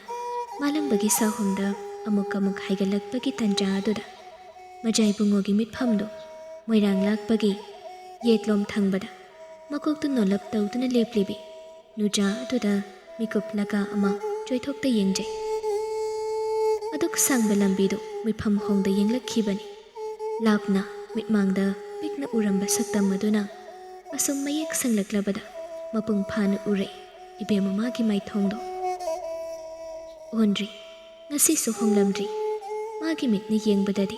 ꯃꯥꯂꯪꯕꯒꯤ ꯁꯥꯍꯨꯝꯗ ꯑꯃꯨꯛ ꯑꯃꯨꯛ ꯍꯥꯏꯒꯠꯂꯛꯄꯒꯤ ꯇꯟꯖꯥ ꯑꯗꯨꯗ ꯃꯖꯥ ꯏꯕꯨꯡꯉꯣꯒꯤ ꯃꯤꯠꯐꯝꯗꯨ ꯃꯣꯏꯔꯥꯡ ꯂꯥꯛꯄꯒꯤ ꯌꯦꯠꯂꯣꯝ ꯊꯪꯕꯗ ꯃꯀꯣꯛꯇꯨ ꯅꯣꯜꯂꯞ ꯇꯧꯗꯨꯅ ꯂꯦꯞꯂꯤꯕꯤ ꯅꯨꯖꯥ ꯑꯗꯨꯗ ꯃꯤꯀꯨꯞ ꯂꯒꯥ ꯑꯃ ꯆꯣꯏꯊꯣꯛꯇ ꯌꯦꯡꯖꯩ꯫ ꯑꯗꯨꯛ ꯁꯥꯡꯕ ꯂꯝꯕꯤꯗꯨ ꯃꯤꯠꯐꯝ ꯍꯣꯡꯗ ꯌꯦꯡꯂꯛꯈꯤꯕꯅꯤ꯫ ꯂꯥꯞꯅ ꯃꯤꯠꯃꯥꯡꯗ ꯄꯤꯛꯅ ꯎꯔꯝꯕ ꯁꯛꯇꯝ ꯑꯗꯨꯅ ꯑꯁꯨꯝ ꯃꯌꯦꯛ ꯁꯦꯡꯂꯛꯂꯕꯗ ꯃꯄꯨꯡ ꯐꯥꯅ ꯎꯔꯛꯏ ꯏꯕꯦꯝꯃ ꯃꯥꯒꯤ ꯃꯥꯏꯊꯣꯡꯗꯣ꯫ ꯑꯣꯟꯗ꯭ꯔꯤ, ꯉꯁꯤꯁꯨ ꯍꯣꯡꯂꯝꯗ꯭ꯔꯤ꯫ ꯃꯥꯒꯤ ꯃꯤꯠꯅ ꯌꯦꯡꯕꯗꯗꯤ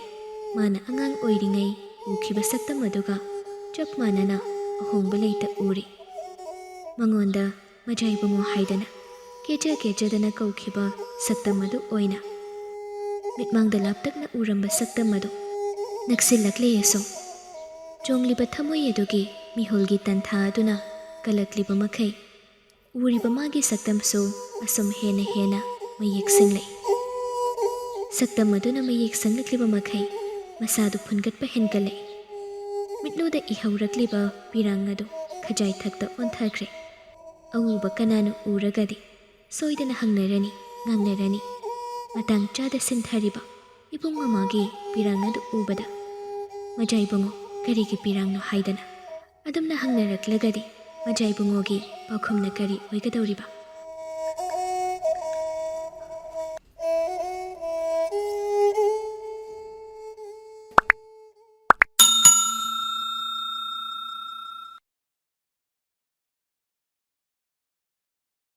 ꯃꯥꯅ ꯑꯉꯥꯡ ꯑꯣꯏꯔꯤꯉꯩ ꯎꯈꯤꯕ ꯁꯛꯇꯝ ꯑꯗꯨꯒ ꯆꯞ ꯃꯥꯟꯅꯅ ꯑꯍꯣꯡꯕ ꯂꯩꯇ ꯎꯔꯤ꯫ ꯃꯉꯣꯟꯗ ꯃꯖꯥ ꯏꯕꯨꯡꯉꯣ ꯍꯥꯏꯗꯅ ꯀꯦꯖ ꯀꯦꯖꯗꯅ ꯀꯧꯈꯤꯕ ꯁꯛꯇꯝ ꯑꯗꯨ ꯑꯣꯏꯅ ꯃꯤꯠꯃꯥꯡꯗ ꯂꯥꯞꯇꯛꯅ ꯎꯔꯝꯕ ꯁꯛꯇꯝ ꯑꯗꯨ ꯅꯛꯁꯤꯜꯂꯛꯂꯦ ꯑꯁꯨꯝ꯫ ꯆꯣꯡꯂꯤꯕ ꯊꯃꯣꯏ ꯑꯗꯨꯒꯤ ꯃꯤꯍꯨꯜꯒꯤ ꯇꯟꯊꯥ ꯑꯗꯨꯅ ꯀꯜꯂꯛꯂꯤꯕ ꯃꯈꯩ ꯎꯔꯤꯕ ꯃꯥꯒꯤ ꯁꯛꯇꯝꯁꯨ ꯑꯁꯨꯝ ꯍꯦꯟꯅ ꯍꯦꯟꯅ ꯃꯌꯦꯛ ꯁꯦꯡꯂꯛꯏ꯫ ꯁꯛꯇꯝ ꯑꯗꯨꯅ ꯃꯌꯦꯛ ꯁꯦꯡꯂꯛꯂꯤꯕ ꯃꯈꯩ ꯃꯁꯥꯗꯨ ꯐꯨꯟꯒꯠꯄ ꯍꯦꯟꯒꯠꯂꯛꯏ꯫ ꯃꯤꯠꯂꯨꯗ ꯏꯍꯧꯔꯛꯂꯤꯕ ꯄꯤꯔꯥꯡ ꯑꯗꯨ ꯈꯖꯥꯏ ꯊꯛꯇ ꯑꯣꯟꯊꯈ꯭ꯔꯦ꯫ ꯑꯎꯕ ꯀꯅꯥꯅ ꯎꯔꯒꯗꯤ ꯁꯣꯏꯗꯅ ꯍꯪꯅꯔꯅꯤ, ꯉꯥꯡꯅꯔꯅꯤ꯫ ꯃꯇꯥꯡ ꯆꯥꯗ ꯁꯤꯟꯊꯔꯤꯕ ꯏꯕꯨꯡ ꯃꯃꯥꯒꯤ ꯄꯤꯔꯥꯡ ꯑꯗꯨ ꯎꯕꯗ, "ꯃꯖꯥ ꯏꯕꯨꯡꯉꯣ, ꯀꯔꯤꯒꯤ ꯄꯤꯔꯥꯡꯅꯣ?" ꯍꯥꯏꯗꯅ ꯑꯗꯨꯝꯅ ꯍꯪꯅꯔꯛꯂꯒꯗꯤ ꯃꯖꯥ ꯏꯕꯨꯡꯉꯣꯒꯤ ꯄꯥꯎꯈꯨꯝꯅ ꯀꯔꯤ ꯑꯣꯏꯒꯗꯧꯔꯤꯕ?